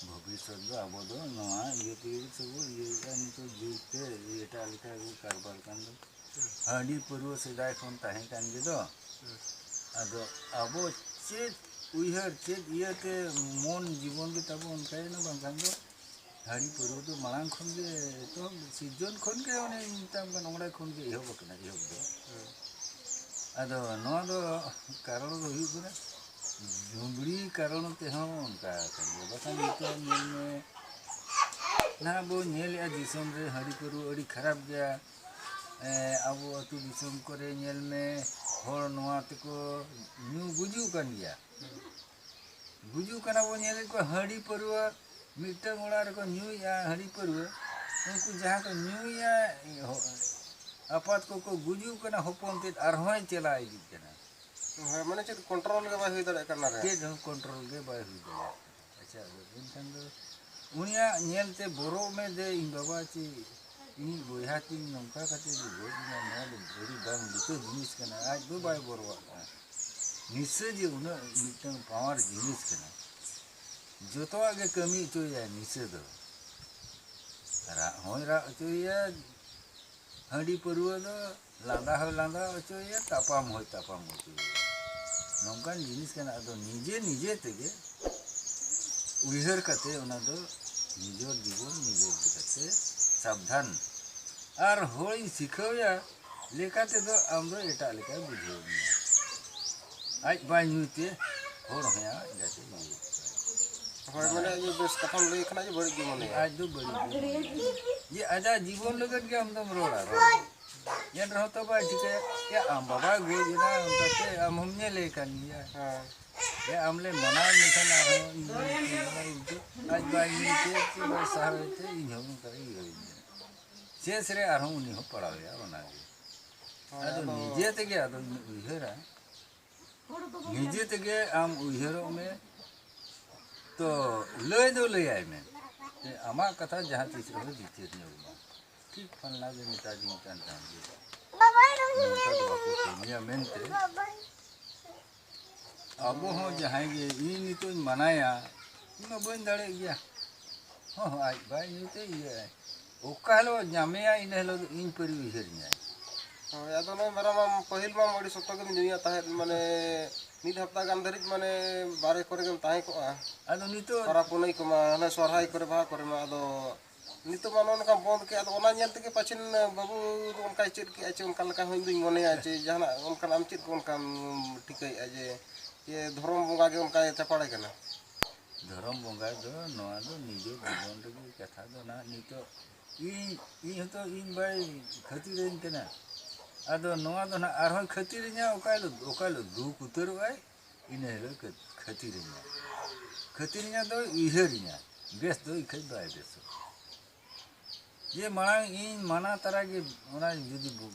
ᱵᱷᱚᱵᱤᱥᱥᱚᱛ ᱫᱚ ᱟᱵᱚ ᱫᱚ ᱱᱚᱣᱟ ᱤᱭᱟᱹ ᱛᱮᱜᱮ ᱥᱮ ᱵᱚ ᱤᱭᱟᱹᱭᱮᱫᱼᱟ, ᱱᱤᱛᱚᱜ ᱡᱩᱜᱽ ᱛᱮ ᱮᱴᱟᱜ ᱞᱮᱠᱟ ᱜᱮ ᱠᱟᱨᱵᱟᱨ ᱠᱟᱱ ᱫᱚ᱾ ᱦᱟᱺᱰᱤ ᱯᱟᱹᱨᱣᱟᱹ ᱥᱮᱫᱟᱭ ᱠᱷᱚᱱ ᱛᱟᱦᱮᱸ ᱠᱟᱱ ᱜᱮ ᱫᱚ᱾ ᱟᱫᱚ ᱟᱵᱚ ᱪᱮᱫ ᱩᱭᱦᱟᱹᱨ, ᱪᱮᱫ ᱤᱭᱟᱹᱛᱮ ᱢᱚᱱ ᱡᱤᱵᱚᱱ ᱜᱮ ᱛᱟᱵᱚ ᱚᱱᱠᱟᱭᱮᱱᱟ, ᱵᱟᱝᱠᱷᱟᱱ ᱫᱚ ᱦᱟᱺᱰᱤ ᱯᱟᱹᱨᱣᱟᱹ ᱫᱚ ᱢᱟᱲᱟᱝ ᱠᱷᱚᱱ ᱜᱮ, ᱮᱛᱚᱦᱚᱵ ᱥᱤᱨᱡᱚᱱ ᱠᱷᱚᱱ ᱜᱮ ᱚᱱᱮ ᱢᱮᱛᱟᱢ ᱠᱟᱱ ᱚᱸᱰᱮ ᱠᱷᱚᱱ ᱜᱮ ᱮᱦᱚᱵ ᱟᱠᱟᱱᱟ, ᱮᱦᱚᱵ ᱫᱚ᱾ ᱦᱮᱸ᱾ ᱟᱫᱚ ᱱᱚᱣᱟ ᱫᱚ ᱠᱟᱨᱚᱱ ᱫᱚ ᱦᱩᱭᱩᱜ ᱠᱟᱱᱟ, ᱡᱩᱢᱲᱤ ᱠᱟᱨᱚᱱ ᱛᱮᱦᱚᱸ ᱚᱱᱠᱟ ᱟᱠᱟᱱ ᱜᱮᱭᱟ᱾ ᱵᱟᱠᱷᱟᱱ ᱱᱤᱛᱚᱜ ᱧᱮᱞ ᱢᱮ, ᱱᱟᱦᱟᱜ ᱵᱚ ᱧᱮᱞᱮᱜᱼᱟ ᱫᱤᱥᱚᱢ ᱨᱮ ᱦᱟᱺᱰᱤ ᱯᱟᱹᱨᱣᱟᱹ ᱟᱹᱰᱤ ᱠᱷᱟᱨᱟᱯ ᱜᱮᱭᱟ᱾ ᱮ, ᱟᱵᱚ ᱟᱹᱛᱩ ᱫᱤᱥᱚᱢ ᱠᱚᱨᱮ ᱧᱮᱞ ᱢᱮ, ᱦᱚᱲ ᱱᱚᱣᱟ ᱛᱮᱠᱚ ᱧᱩ ᱜᱩᱡᱩᱜ ᱠᱟᱱ ᱜᱮᱭᱟ᱾ ᱜᱩᱡᱩᱜ ᱠᱟᱱᱟ ᱵᱚ ᱧᱮᱞᱮᱫ ᱠᱚᱣᱟ ᱦᱟᱺᱰᱤ ᱯᱟᱹᱨᱣᱟᱹ, ᱢᱤᱫᱴᱟᱝ ᱚᱲᱟᱜ ᱨᱮᱠᱚ ᱧᱩᱭᱮᱜᱼᱟ ᱦᱟᱺᱰᱤ ᱯᱟᱹᱨᱣᱟᱹ᱾ ᱩᱱᱠᱩ ᱡᱟᱦᱟᱸ ᱠᱚ ᱧᱩᱭᱟ, ᱦᱚ-, ᱟᱯᱟᱛ ᱠᱚᱠᱚ ᱜᱩᱡᱩᱜ ᱠᱟᱱᱟ, ᱦᱚᱯᱚᱱ ᱛᱮᱫ ᱟᱨᱦᱚᱸᱭ ᱪᱟᱞᱟᱣ ᱤᱫᱤᱜ ᱠᱟᱱᱟ᱾ ᱦᱳᱭ, ᱢᱟᱱᱮ ᱪᱮᱫ control ᱜᱮ ᱵᱟᱭ ᱦᱩᱭ ᱫᱟᱲᱮᱭᱟᱜ ᱠᱟᱱᱟ ᱚᱱᱟ ᱨᱮ᱾ ᱪᱮᱫ ᱦᱚᱸ control ᱜᱮ ᱵᱟᱭ ᱦᱩᱭ ᱫᱟᱲᱮᱭᱟᱜ ᱠᱟᱱᱟ᱾ ᱟᱪᱪᱷᱟ, ᱟᱫᱚ ᱮᱱᱠᱷᱟᱱ ᱫᱚ ᱩᱱᱤᱭᱟᱜ ᱧᱮᱞ ᱛᱮ ᱵᱚᱨᱚᱜ ᱢᱮ ᱫᱮ, ᱤᱧ ᱵᱟᱵᱟ ᱪᱮ ᱤᱧ ᱵᱚᱭᱦᱟ ᱛᱤᱧ ᱱᱚᱝᱠᱟ ᱠᱟᱛᱮ ᱡᱮ ᱜᱚᱡ ᱮᱱᱟ, ᱱᱚᱣᱟ ᱫᱚ ᱟᱹᱰᱤ ᱵᱟᱝ ᱵᱩᱴᱟᱹ ᱡᱤᱱᱤᱥ ᱠᱟᱱᱟ᱾ ᱟᱡ ᱫᱚ ᱵᱟᱭ ᱵᱚᱨᱚᱣᱟᱜ ᱠᱟᱱᱟ᱾ ᱱᱤᱥᱟᱹ ᱡᱮ ᱩᱱᱟᱹᱜ ᱢᱤᱫᱴᱟᱝ power ᱡᱤᱱᱤᱥ ᱠᱟᱱᱟ, ᱡᱚᱛᱚᱣᱟᱜ ᱜᱮ ᱠᱟᱹᱢᱤ ᱦᱚᱪᱚᱭᱟᱭ ᱱᱤᱥᱟᱹ ᱫᱚ᱾ ᱨᱟᱜ ᱦᱚᱸᱭ ᱨᱟᱜ ᱦᱚᱪᱚᱭᱮᱭᱟ, ᱦᱟᱺᱰᱤ ᱯᱟᱹᱨᱣᱟᱹ ᱫᱚ ᱞᱟᱸᱫᱟ ᱦᱚᱸᱭ ᱞᱟᱸᱫᱟ ᱦᱚᱪᱚᱭᱮᱭᱟ, ᱛᱟᱯᱟᱢ ᱦᱚᱸᱭ ᱛᱟᱯᱟᱢ ᱦᱚᱪᱚᱭᱮᱭᱟ᱾ ᱱᱚᱝᱠᱟᱱ ᱡᱤᱱᱤᱥ ᱠᱟᱱᱟ᱾ ᱟᱫᱚ ᱱᱤᱡᱮ ᱱᱤᱡᱮ ᱛᱮᱜᱮ ᱩᱭᱦᱟᱹᱨ ᱠᱟᱛᱮ ᱚᱱᱟ ᱫᱚ ᱱᱤᱡᱚᱨ ᱡᱤᱵᱚᱱ ᱱᱤᱡᱮᱨ ᱞᱮᱠᱟᱛᱮ ᱥᱟᱵᱫᱷᱟᱱ᱾ ᱟᱨ ᱦᱚᱲᱤᱧ ᱥᱤᱠᱷᱟᱹᱣᱮᱭᱟ ᱞᱮᱠᱟ ᱛᱮᱫᱚ ᱟᱢ ᱫᱚ ᱮᱴᱟᱜ ᱞᱮᱠᱟᱭ ᱵᱩᱡᱷᱟᱹᱣ ᱢᱮᱭᱟ᱾ ᱟᱡ ᱵᱟᱭ ᱧᱩᱭ ᱛᱮ ᱦᱚᱲ ᱦᱚᱸᱭᱟ ᱡᱟᱛᱮ ᱧᱩᱭ᱾ ᱦᱳᱭ, ᱢᱟᱱᱮ ᱤᱭᱟᱹ ᱵᱮᱥ ᱠᱟᱛᱷᱟᱢ ᱞᱟᱹᱭ ᱠᱷᱟᱱ ᱟᱡ ᱵᱟᱹᱲᱤᱡ ᱜᱮ ᱢᱚᱱᱮᱭᱟ᱾ ᱟᱡ ᱫᱚ ᱵᱟᱹᱲᱤᱡ ᱜᱮ ᱢᱚᱱᱮᱭᱟ᱾ ᱡᱮ ᱟᱡᱟᱜ ᱡᱤᱵᱚᱱ ᱞᱟᱹᱜᱤᱫ ᱜᱮ ᱟᱢ ᱫᱚᱢ ᱨᱚᱲᱟ, ᱨᱚᱲ᱾ ᱮᱱ ᱨᱮᱦᱚᱸ ᱛᱚ ᱵᱟᱭ ᱴᱷᱤᱠᱟᱹᱭᱟ᱾ ᱭᱟ, ᱟᱢ ᱵᱟᱵᱟᱭ ᱜᱚᱡ ᱮᱱᱟ, ᱚᱱᱠᱟᱛᱮ ᱟᱢ ᱦᱚᱸᱢ ᱧᱮᱞᱮ ᱠᱟᱱ ᱜᱮᱭᱟ᱾ ᱦᱮᱸ᱾ ᱭᱟ, ᱟᱢ ᱞᱮ ᱢᱟᱱᱟᱣ ᱢᱮᱠᱷᱟᱱ ᱟᱨᱦᱚᱸ ᱤᱧ ᱫᱚ ᱩᱞᱴᱟᱹ, ᱟᱡ ᱵᱟᱭ ᱧᱮᱞ ᱠᱮᱫ ᱪᱮ ᱵᱟᱭ ᱥᱟᱦᱟᱣ ᱮᱫ ᱛᱮ ᱤᱧ ᱦᱚᱸ ᱚᱱᱠᱟ ᱤᱭᱟᱹ ᱦᱩᱭ ᱮᱱᱟ᱾ ᱪᱮᱥ ᱨᱮ ᱟᱨᱦᱚᱸ ᱩᱱᱤ ᱦᱚᱸ ᱯᱟᱲᱟᱣ ᱮᱭᱟ, ᱚᱱᱟᱜᱮ᱾ ᱦᱳᱭ, ᱟᱫᱚ ᱟᱫᱚ ᱱᱤᱡᱮ ᱛᱮᱜᱮ ᱟᱫᱚᱧ ᱩᱭᱦᱟᱹᱨᱟ, ᱱᱤᱡᱮ ᱛᱮᱜᱮ ᱟᱢ ᱩᱭᱦᱟᱹᱨᱚᱜ ᱢᱮ, ᱛᱚ ᱞᱟᱹᱭ ᱫᱚ ᱞᱟᱹᱭᱟᱭ ᱢᱮ᱾ ᱡᱮ ᱟᱢᱟᱜ ᱠᱟᱛᱷᱟ ᱡᱟᱦᱟᱸ ᱛᱤᱥ ᱨᱮᱦᱚᱸ ᱵᱤᱪᱟᱹᱨ ᱧᱚᱜ ᱢᱟ᱾ ᱴᱷᱤᱠ ᱯᱷᱟᱞᱱᱟ ᱜᱮ ᱢᱮᱛᱟᱫᱤᱧ ᱠᱟᱱ ᱛᱟᱦᱮᱸᱫ ᱡᱮ ᱱᱚᱝᱠᱟ ᱫᱚ ᱵᱟᱠᱚ ᱠᱟᱹᱢᱤᱭᱟ ᱢᱮᱱᱛᱮ᱾ ᱟᱵᱚ ᱦᱚᱸ ᱡᱟᱦᱟᱸᱭ ᱜᱮ, ᱤᱧ ᱱᱤᱛᱚᱜ ᱤᱧ ᱢᱟᱱᱟᱭᱟ, ᱤᱧ ᱢᱟ ᱵᱟᱹᱧ ᱫᱟᱲᱮᱭᱟᱜ ᱜᱮᱭᱟ᱾ ᱦᱚᱸ, ᱦᱚᱸ, ᱟᱡ ᱵᱟᱭ ᱧᱩ ᱛᱮ ᱤᱭᱟᱹ ᱟᱭ᱾ ᱚᱠᱟ ᱦᱤᱞᱳᱜ ᱧᱟᱢᱮᱭᱟ, ᱤᱱᱟᱹ ᱦᱤᱞᱳᱜ ᱫᱚ ᱤᱧ ᱯᱟᱹᱨᱤ ᱩᱭᱦᱟᱹᱨᱤᱧᱟᱭ᱾ ᱦᱳᱭ, ᱟᱫᱚ ᱱᱚᱜᱼᱚᱭ ᱢᱟᱨᱟᱝ ᱢᱟᱢ, ᱯᱟᱹᱦᱤᱞ ᱢᱟᱢ ᱟᱹᱰᱤ ᱥᱚᱠᱛᱚ ᱜᱮᱢ ᱧᱩᱭᱟ ᱛᱟᱦᱮᱸᱫ, ᱢᱟᱱᱮ ᱢᱤᱫ ᱦᱟᱯᱛᱟ ᱜᱟᱱ ᱫᱷᱟᱹᱨᱤᱡ ᱢᱟᱱᱮ ᱵᱟᱨᱦᱮ ᱠᱚᱨᱮ ᱜᱮᱢ ᱛᱟᱦᱮᱸ ᱠᱚᱜᱼᱟ᱾ ᱟᱫᱚ ᱱᱤᱛᱚᱜ ᱯᱟᱨᱟᱵᱽ ᱯᱩᱱᱟᱹᱭ ᱠᱚᱢᱟ, ᱦᱟᱱᱮ ᱥᱚᱨᱦᱟᱭ ᱠᱚᱨᱮ, ᱵᱟᱦᱟ ᱠᱚᱨᱮ ᱢᱟ, ᱟᱫᱚ ᱱᱤᱛᱚᱜ ᱢᱟ ᱱᱚᱜᱼᱚ ᱱᱚᱝᱠᱟ ᱵᱚᱱᱫ ᱠᱮᱫ, ᱟᱫᱚ ᱚᱱᱟ ᱧᱮᱞ ᱛᱮᱜᱮ ᱯᱟᱪᱷᱮᱱ ᱵᱟᱹᱵᱩ ᱫᱚ ᱚᱱᱠᱟᱭ ᱪᱮᱫ ᱠᱮᱫᱼᱟ ᱪᱮ ᱚᱱᱠᱟ ᱞᱮᱠᱟ ᱦᱚᱸ ᱤᱧ ᱫᱩᱧ ᱢᱚᱱᱮᱭᱟ ᱪᱮ ᱡᱟᱦᱟᱱᱟᱜ ᱚᱱᱠᱟᱱᱟᱜ ᱟᱢ ᱪᱮᱫ ᱠᱚ ᱚᱱᱠᱟᱢ ᱴᱷᱤᱠᱟᱹᱭᱮᱫᱼᱟ ᱡᱮ, ᱡᱮ ᱫᱷᱚᱨᱚᱢ ᱵᱚᱸᱜᱟ ᱜᱮ ᱚᱱᱠᱟᱭ ᱪᱟᱯᱟᱲᱮ ᱠᱟᱱᱟ? ᱫᱷᱚᱨᱚᱢ ᱵᱚᱸᱜᱟ ᱫᱚ ᱱᱚᱣᱟ ᱫᱚ ᱱᱤᱡᱮ ᱡᱤᱵᱚᱱ ᱨᱮᱜᱮ ᱠᱟᱛᱷᱟ ᱫᱚ ᱱᱟᱦᱟᱜ ᱱᱤᱛᱚᱜ ᱤᱧ, ᱤᱧ ᱦᱚᱸᱛᱚ ᱤᱧ ᱵᱟᱭ ᱠᱷᱟᱹᱛᱤᱨᱟᱹᱧ ᱠᱟᱱᱟ᱾ ᱟᱫᱚ ᱱᱚᱣᱟ ᱫᱚ ᱱᱟᱦᱟᱜ ᱟᱨᱦᱚᱸᱭ ᱠᱷᱟᱹᱛᱤᱨᱤᱧᱟ, ᱚᱠᱟ ᱦᱤᱞᱳᱜ, ᱚᱠᱟ ᱦᱤᱞᱳᱜ ᱫᱩᱠ ᱩᱛᱟᱹᱨᱚᱜ ᱟᱭ, ᱤᱱᱟᱹ ᱦᱤᱞᱳᱜ ᱠᱷᱟᱹ-, ᱠᱷᱟᱹᱛᱤᱨᱤᱧᱟ᱾ ᱠᱷᱟᱹᱛᱤᱨᱤᱧᱟ ᱫᱚ ᱩᱭᱦᱟᱹᱨᱤᱧᱟ, ᱵᱮᱥ ᱫᱚ ᱤᱠᱷᱟᱹᱡ ᱵᱟᱭ ᱵᱮᱥᱚᱜᱼᱟ᱾ ᱡᱮ ᱢᱟᱲᱟᱝ ᱤᱧ ᱢᱟᱱᱟ ᱛᱟᱨᱟ ᱜᱮ ᱚᱱᱟ ᱡᱩᱫᱤ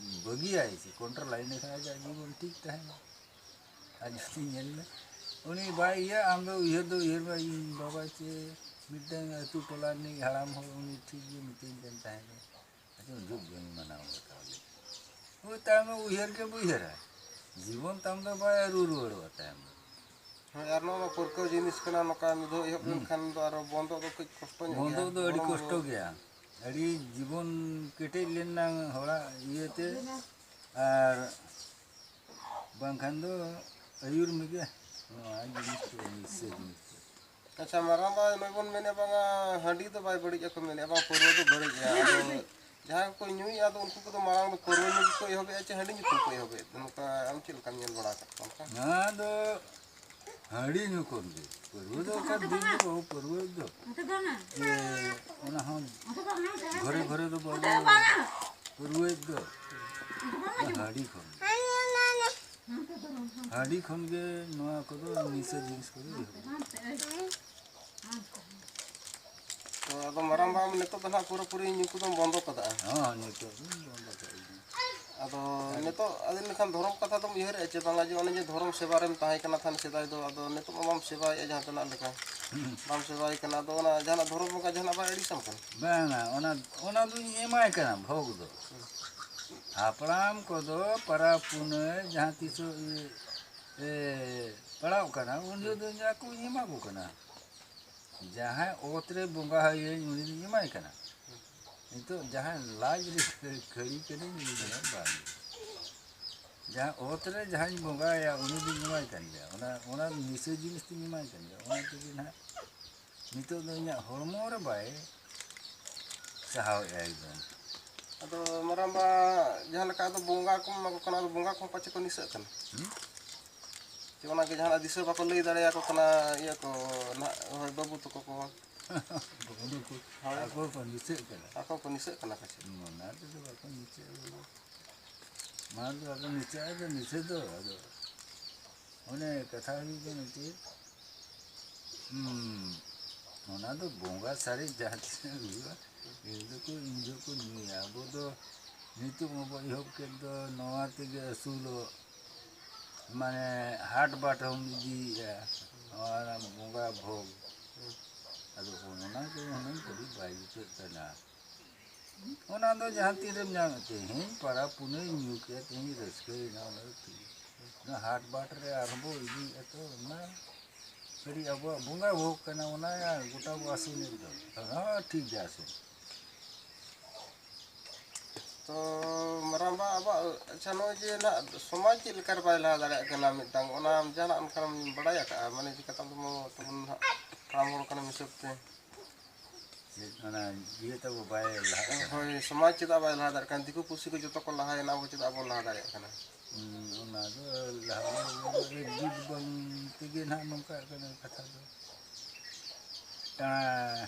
ᱵᱟᱹᱜᱤᱭᱟᱭ ᱥᱮ ᱠᱚᱱᱴᱨᱳᱞᱟᱭ, ᱤᱱᱟᱹᱠᱷᱟᱱ ᱟᱡᱟᱜ ᱡᱤᱵᱚᱱ ᱴᱷᱤᱠ ᱛᱟᱦᱮᱱᱟ᱾ ᱟᱨ ᱡᱩᱫᱤ ᱧᱮᱞ ᱢᱮ, ᱩᱱᱤ ᱵᱟᱭ ᱤᱭᱟᱹ, ᱟᱢ ᱫᱚ ᱩᱭᱦᱟᱹᱨ ᱫᱚ ᱩᱭᱦᱟᱹᱨ ᱢᱮ, ᱤᱧ ᱵᱟᱵᱟ ᱪᱮ ᱢᱤᱫᱴᱟᱝ ᱟᱹᱛᱩ ᱴᱚᱞᱟ ᱨᱤᱱᱤᱡ ᱦᱟᱲᱟᱢ ᱦᱚᱲ, ᱩᱱᱤ ᱴᱷᱤᱠ ᱜᱮ ᱢᱤᱛᱟᱹᱧ ᱠᱟᱱ ᱛᱟᱦᱮᱸᱱᱟ, ᱟᱪᱪᱷᱟ, ᱩᱱ ᱡᱚᱦᱚᱜ ᱵᱟᱹᱧ ᱢᱟᱱᱟᱣ ᱵᱟᱛᱟᱣ ᱞᱮᱫᱟ᱾ ᱳᱭ ᱛᱟᱭᱚᱢ ᱫᱚ ᱩᱭᱦᱟᱹᱨ ᱜᱮ ᱵᱩᱭᱦᱟᱹᱨᱟ, ᱡᱤᱵᱚᱱ ᱛᱟᱢ ᱫᱚ ᱵᱟᱭ ᱨᱩ ᱨᱩᱣᱟᱹᱲᱚᱜᱼᱟ ᱛᱟᱭᱚᱢ ᱫᱚ᱾ ᱦᱳᱭ, ᱟᱨ ᱱᱚᱣᱟ ᱢᱟ ᱯᱟᱹᱨᱠᱟᱹᱣ ᱡᱤᱱᱤᱥ ᱠᱟᱱᱟ, ᱱᱚᱝᱠᱟ ᱢᱤᱫ ᱫᱷᱟᱣ ᱮᱦᱚᱵ ᱦᱩᱸ᱾ ᱞᱮᱱᱠᱷᱟᱱ ᱫᱚ ᱟᱨᱚ ᱵᱚᱱᱫᱚᱜ ᱫᱚ ᱠᱟᱹᱡ ᱠᱚᱥᱴᱚ ᱧᱚᱜ ᱜᱮᱭᱟ᱾ ᱵᱚᱱᱫᱚᱜ ᱫᱚ ᱟᱹᱰᱤ ᱦᱚᱲᱢᱚ ᱠᱚᱥᱴᱚ ᱫᱚ᱾ ᱜᱮᱭᱟ, ᱟᱹᱰᱤ ᱡᱤᱵᱚᱱ ᱠᱮᱴᱮᱡ ᱞᱮᱱᱟ ᱦᱚᱲᱟᱜ ᱤᱭᱟᱹᱛᱮ, ᱟᱨ ᱵᱟᱝᱠᱷᱟᱱ ᱫᱚ ᱟᱹᱭᱩᱨ ᱢᱮᱜᱮ ᱱᱚᱣᱟ ᱡᱤᱱᱤᱥ ᱫᱚ, ᱱᱤᱥᱟᱹ ᱡᱤᱱᱤᱥ ᱫᱚ᱾ ᱟᱪᱪᱷᱟ, ᱢᱟᱨᱟᱝ ᱵᱟ ᱱᱚᱜᱼᱚᱭ ᱵᱚᱱ ᱢᱮᱱᱮᱫ ᱵᱟᱝᱟ ᱦᱟᱺᱰᱤ ᱫᱚ ᱵᱟᱭ ᱵᱟᱹᱲᱤᱡ ᱟᱠᱚ ᱢᱮᱱᱮᱫ ᱵᱟᱝ ᱯᱟᱹᱣᱨᱟᱹ ᱫᱚ ᱵᱟᱹᱲᱤᱡ ᱜᱮᱭᱟ᱾ ᱟᱫᱚ ᱡᱟᱦᱟᱸᱭ ᱠᱚᱠᱚ ᱧᱩᱭᱮᱫᱼᱟ, ᱟᱫᱚ ᱩᱱᱠᱩ ᱠᱚᱫᱚ ᱢᱟᱲᱟᱝ ᱫᱚ ᱯᱟᱹᱣᱨᱟᱹ ᱧᱩ ᱜᱮᱠᱚ ᱮᱦᱚᱵᱮᱫᱼᱟ ᱪᱮ ᱦᱟᱺᱰᱤ ᱧᱩ ᱠᱚᱠᱚ ᱮᱦᱚᱵᱮᱫ? ᱱᱚᱝᱠᱟ ᱟᱢ ᱪᱮᱫ ᱞᱮᱠᱟᱢ ᱧᱮᱞ ᱵᱟᱲᱟ ᱟᱠᱟᱫ ᱠᱚᱣᱟ ᱚᱱᱠᱟ? ᱱᱚᱣᱟ ᱫᱚ ᱦᱟᱺᱰᱤ ᱧᱩ ᱠᱷᱚᱱ ᱜᱮ᱾ ᱯᱟᱹᱨᱣᱟᱹ ᱫᱚ ᱚᱠᱟ ᱫᱤᱱ ᱫᱚ ᱵᱟᱵᱚ ᱯᱟᱹᱨᱣᱟᱹᱭᱮᱫ ᱫᱚ᱾ ᱡᱮ ᱚᱱᱟ ᱦᱚᱸ ᱜᱷᱚᱨᱮ ᱜᱷᱚᱨᱮ ᱫᱚ ᱵᱟᱵᱚ ᱯᱟᱹᱨᱣᱟᱹᱭᱮᱫ ᱫᱚ᱾ ᱦᱟᱺᱰᱤ ᱠᱷᱚᱱ ᱜᱮ᱾ ᱦᱟᱺᱰᱤ ᱠᱷᱚᱱ ᱜᱮ ᱱᱚᱣᱟ ᱠᱚᱫᱚ, ᱱᱤᱥᱟᱹ ᱡᱤᱱᱤᱥ ᱠᱚᱫᱚ ᱮᱦᱚᱵᱚᱜᱼᱟ᱾ ᱛᱚ ᱟᱫᱚ ᱢᱟᱨᱟᱝ ᱵᱟᱢ ᱱᱤᱛᱚᱜ ᱫᱚ ᱱᱟᱦᱟᱜ ᱯᱩᱨᱟᱹᱯᱩᱨᱤ ᱧᱩ ᱠᱚᱫᱚᱢ ᱵᱚᱱᱫᱚ ᱠᱟᱫᱟ? ᱦᱚᱸ, ᱱᱤᱛᱚᱜ ᱫᱚᱧ ᱵᱚᱱᱫᱚ ᱠᱟᱜ ᱜᱮᱭᱟ᱾ ᱟᱫᱚ ᱱᱤᱛᱚᱜ ᱟᱫᱚ ᱤᱱᱟᱹᱠᱷᱟᱱ ᱫᱷᱚᱨᱚᱢ ᱠᱟᱛᱷᱟ ᱫᱚᱢ ᱩᱭᱦᱟᱹᱨᱮᱫᱼᱟ ᱪᱮ ᱵᱟᱝᱟ, ᱡᱮ ᱚᱱᱮ ᱡᱮ ᱫᱷᱚᱨᱚᱢ ᱥᱮᱵᱟ ᱨᱮᱢ ᱛᱟᱦᱮᱸ ᱠᱟᱱᱟ ᱛᱟᱦᱮᱱ ᱥᱮᱫᱟᱭ ᱫᱚ, ᱟᱫᱚ ᱱᱤᱛᱚᱜ ᱢᱟ ᱵᱟᱢ ᱥᱮᱵᱟᱭᱮᱫᱼᱟ ᱡᱟᱦᱟᱸ ᱛᱮᱱᱟᱜ ᱞᱮᱠᱟ? ᱦᱩᱸ᱾ ᱵᱟᱢ ᱥᱮᱵᱟᱭ ᱠᱟᱱᱟ, ᱟᱫᱚ ᱚᱱᱟ ᱡᱟᱦᱟᱱᱟᱜ ᱫᱷᱚᱨᱚᱢ ᱵᱚᱸᱜᱟ ᱡᱟᱦᱟᱱᱟᱜ ᱵᱟᱭ ᱟᱹᱲᱤᱥᱟᱢ ᱠᱟᱱᱟ? ᱵᱟᱝᱟ, ᱚᱱᱟ, ᱚᱱᱟ ᱫᱩᱧ ᱮᱢᱟᱭ ᱠᱟᱱᱟ ᱵᱷᱳᱜᱽ ᱫᱚ᱾ ᱦᱟᱯᱲᱟᱢ ᱠᱚᱫᱚ ᱯᱟᱨᱟᱵᱽ ᱯᱩᱱᱟᱹᱭ ᱡᱟᱦᱟᱸ ᱛᱤᱥᱚᱜ ᱤᱭᱟᱹ, ᱮ, ᱯᱟᱲᱟᱣᱜ ᱠᱟᱱᱟ, ᱩᱱ ᱡᱚᱦᱚᱜ ᱫᱚ ᱤᱧ ᱟᱠᱚᱧ ᱮᱢᱟ ᱠᱚ ᱠᱟᱱᱟ᱾ ᱡᱟᱦᱟᱸᱭ ᱚᱛ ᱨᱮ ᱵᱚᱸᱜᱟ ᱟᱭᱟᱹᱧ, ᱩᱱᱤ ᱫᱚᱧ ᱮᱢᱟᱭ ᱠᱟᱱᱟ᱾ ᱱᱤᱛᱚᱜ ᱡᱟᱦᱟᱸᱭ ᱞᱟᱡ ᱨᱮ ᱠᱷᱟᱹᱲᱤ ᱠᱟᱹᱱᱟᱹᱧ, ᱩᱱᱤ ᱫᱚ ᱵᱟᱝ᱾ ᱡᱟᱦᱟᱸ ᱚᱛ ᱨᱮ ᱡᱟᱦᱟᱸᱧ ᱵᱚᱸᱜᱟ ᱟᱭᱟ, ᱩᱱᱤ ᱫᱚᱧ ᱮᱢᱟᱭ ᱠᱟᱱ ᱜᱮᱭᱟ᱾ ᱚᱱᱟ, ᱚᱱᱟ ᱱᱤᱥᱟᱹ ᱡᱤᱱᱤᱥ ᱫᱚᱧ ᱮᱢᱟᱭ ᱠᱟᱱ ᱜᱮᱭᱟ᱾ ᱚᱱᱟ ᱛᱮᱜᱮ ᱱᱟᱦᱟᱜ ᱱᱤᱛᱚᱜ ᱫᱚ ᱤᱧᱟᱹᱜ ᱦᱚᱲᱢᱚ ᱨᱮ ᱵᱟᱭ ᱥᱟᱦᱟᱣᱮᱫᱼᱟ ᱮᱠᱫᱚᱢ᱾ ᱟᱫᱚ ᱢᱟᱨᱟᱝᱵᱟ, ᱡᱟᱦᱟᱸ ᱞᱮᱠᱟ ᱟᱫᱚ ᱵᱚᱸᱜᱟ ᱠᱚᱢ ᱮᱢᱟ ᱠᱚ ᱠᱟᱱᱟ, ᱟᱫᱚ ᱵᱚᱸᱜᱟ ᱠᱚᱦᱚᱸ ᱯᱟᱪᱮ ᱠᱚ ᱱᱤᱥᱟᱹᱜ ᱠᱟᱱᱟ? ᱦᱩᱸ? ᱡᱮ ᱚᱱᱟᱜᱮ ᱡᱟᱦᱟᱱᱟᱜ ᱫᱤᱥᱟᱹ ᱵᱟᱠᱚ ᱞᱟᱹᱭ ᱫᱟᱲᱮᱭᱟᱠᱚ ᱠᱟᱱᱟ, ᱤᱭᱟᱹ ᱠᱚ, ᱱᱟᱦᱟᱜ, ᱦᱳᱭ, ᱵᱟᱹᱵᱩ ᱛᱟᱠᱚ ᱠᱚ᱾ ᱵᱟᱹᱵᱩ ᱠᱚ, ᱦᱳᱭ᱾ ᱟᱠᱚ ᱠᱚ ᱱᱤᱥᱟᱹᱜ ᱠᱟᱱᱟ᱾ ᱟᱠᱚ ᱠᱚ ᱱᱤᱥᱟᱹᱜ ᱠᱟᱱᱟ ᱯᱟᱪᱮ᱾ ᱚᱱᱟ ᱛᱮᱫᱚ ᱵᱟᱠᱚ ᱱᱤᱥᱟᱹᱜᱼᱟ ᱵᱟᱹᱵᱩ᱾ ᱢᱟ ᱫᱚ ᱟᱫᱚ ᱱᱤᱥᱟᱹᱜ ᱫᱚ ᱱᱤᱥᱟᱹ ᱫᱚ, ᱟᱫᱚ ᱚᱱᱮ ᱠᱟᱛᱷᱟ ᱦᱩᱭᱩᱜ ᱠᱟᱱᱟ ᱪᱮᱫ, ᱦᱩᱸ, ᱚᱱᱟ ᱫᱚ ᱵᱚᱸᱜᱟ ᱥᱟᱨᱮᱡ ᱡᱟᱦᱟᱸ ᱛᱤᱱᱟᱹᱜ ᱦᱩᱭᱩᱜᱼᱟ, ᱤᱱ ᱫᱚᱠᱚ, ᱤᱱ ᱡᱚᱦᱚᱜ ᱠᱚ ᱧᱩᱭᱟ᱾ ᱟᱵᱚ ᱫᱚ ᱱᱤᱛᱚᱜ ᱢᱟᱵᱚ ᱮᱦᱚᱵ ᱠᱮᱫ ᱫᱚ ᱱᱚᱣᱟ ᱛᱮᱜᱮ ᱟᱹᱥᱩᱞᱚᱜ, ᱢᱟᱱᱮ ᱦᱟᱴ ᱵᱟᱴ ᱦᱚᱸᱢ ᱤᱫᱤᱭᱮᱫᱼᱟ, ᱱᱚᱣᱟ ᱵᱚᱸᱜᱟ ᱵᱷᱳᱜᱽ᱾ ᱟᱫᱚ ᱚᱱᱟ ᱫᱚ ᱦᱩᱱᱟᱹᱝ ᱠᱟᱹᱴᱤᱡ ᱵᱟᱭ ᱡᱩᱛᱟᱹᱜ ᱠᱟᱱᱟ᱾ ᱚᱱᱟ ᱫᱚ ᱡᱟᱦᱟᱸ ᱛᱤᱱ ᱨᱮᱢ ᱧᱟᱢᱮᱫ, ᱛᱮᱦᱮᱧ ᱯᱟᱨᱟᱵᱽ ᱯᱩᱱᱟᱹᱭ ᱧᱩ ᱠᱮᱫ, ᱛᱮᱦᱮᱧ ᱨᱟᱹᱥᱠᱟᱹᱭᱮᱱᱟ, ᱚᱱᱟ ᱫᱚ ᱴᱷᱤᱠ᱾ ᱚᱱᱟ ᱦᱟᱴ ᱵᱟᱴ ᱨᱮ ᱟᱨᱦᱚᱸ ᱵᱚ ᱤᱫᱤᱭᱮᱫᱼᱟ, ᱛᱚ ᱚᱱᱟ ᱠᱟᱹᱴᱤᱡ ᱟᱵᱚᱣᱟᱜ ᱵᱚᱸᱜᱟ ᱵᱷᱳᱜᱽ ᱠᱟᱱᱟ, ᱚᱱᱟ ᱜᱚᱴᱟ ᱵᱚ ᱟᱹᱥᱩᱞᱮᱫ ᱫᱚ, ᱚᱱᱟ ᱦᱚᱸ ᱴᱷᱤᱠ ᱜᱮᱭᱟ ᱟᱹᱥᱩᱞ᱾ ᱛᱚ ᱢᱟᱨᱟᱝᱵᱟ, ᱟᱵᱚᱣᱟᱜ, ᱟᱪᱪᱷᱟ, ᱱᱚᱜᱼᱚᱭ ᱡᱮ ᱱᱟᱦᱟᱜ ᱥᱚᱢᱟᱡᱽ ᱪᱮᱫ ᱞᱮᱠᱟ ᱨᱮ ᱵᱟᱭ ᱞᱟᱦᱟ ᱫᱟᱲᱮᱭᱟᱜ ᱠᱟᱱᱟ ᱢᱤᱫᱴᱟᱝ, ᱚᱱᱟ ᱡᱟᱦᱟᱱᱟᱜ ᱚᱱᱠᱟᱱᱟᱜ ᱮᱢ ᱵᱟᱲᱟᱭ ᱟᱠᱟᱫᱼᱟ? ᱢᱟᱱᱮ ᱪᱤᱠᱟᱹᱛᱮ ᱟᱵᱚ ᱛᱟᱵᱚᱱ ᱱᱟᱦᱟᱜ ᱦᱟᱲᱟᱢ ᱦᱚᱲ ᱠᱟᱱᱟ ᱦᱤᱥᱟᱹᱵ ᱛᱮ᱾ ᱪᱮᱫ ᱚᱱᱟ ᱤᱭᱟᱹ ᱛᱟᱵᱚ ᱵᱟᱭ ᱞᱟᱦᱟᱜ ᱠᱟᱱᱟ? ᱦᱳᱭ, ᱥᱚᱢᱟᱡᱽ ᱪᱮᱫᱟᱜ ᱵᱟᱭ ᱞᱟᱦᱟ ᱫᱟᱲᱮᱭᱟᱜ ᱠᱟᱱᱟ? ᱫᱤᱠᱩ ᱯᱩᱥᱤ ᱠᱚ ᱡᱚᱛᱚ ᱠᱚ ᱞᱟᱦᱟᱭᱮᱱᱟ, ᱟᱵᱚ ᱪᱮᱫᱟᱜ ᱵᱟᱵᱚᱱ ᱞᱟᱦᱟ ᱫᱟᱲᱮᱭᱟᱜ ᱠᱟᱱᱟ? ᱦᱩᱸ, ᱚᱱᱟ ᱫᱚ ᱞᱟᱦᱟ ᱨᱮ ᱡᱩᱛ ᱵᱟᱝ ᱛᱮᱜᱮ ᱱᱟᱦᱟᱜ ᱱᱚᱝᱠᱟᱜ ᱠᱟᱱᱟ ᱠᱟᱛᱷᱟ ᱫᱚ᱾ ᱴᱟᱬᱟ,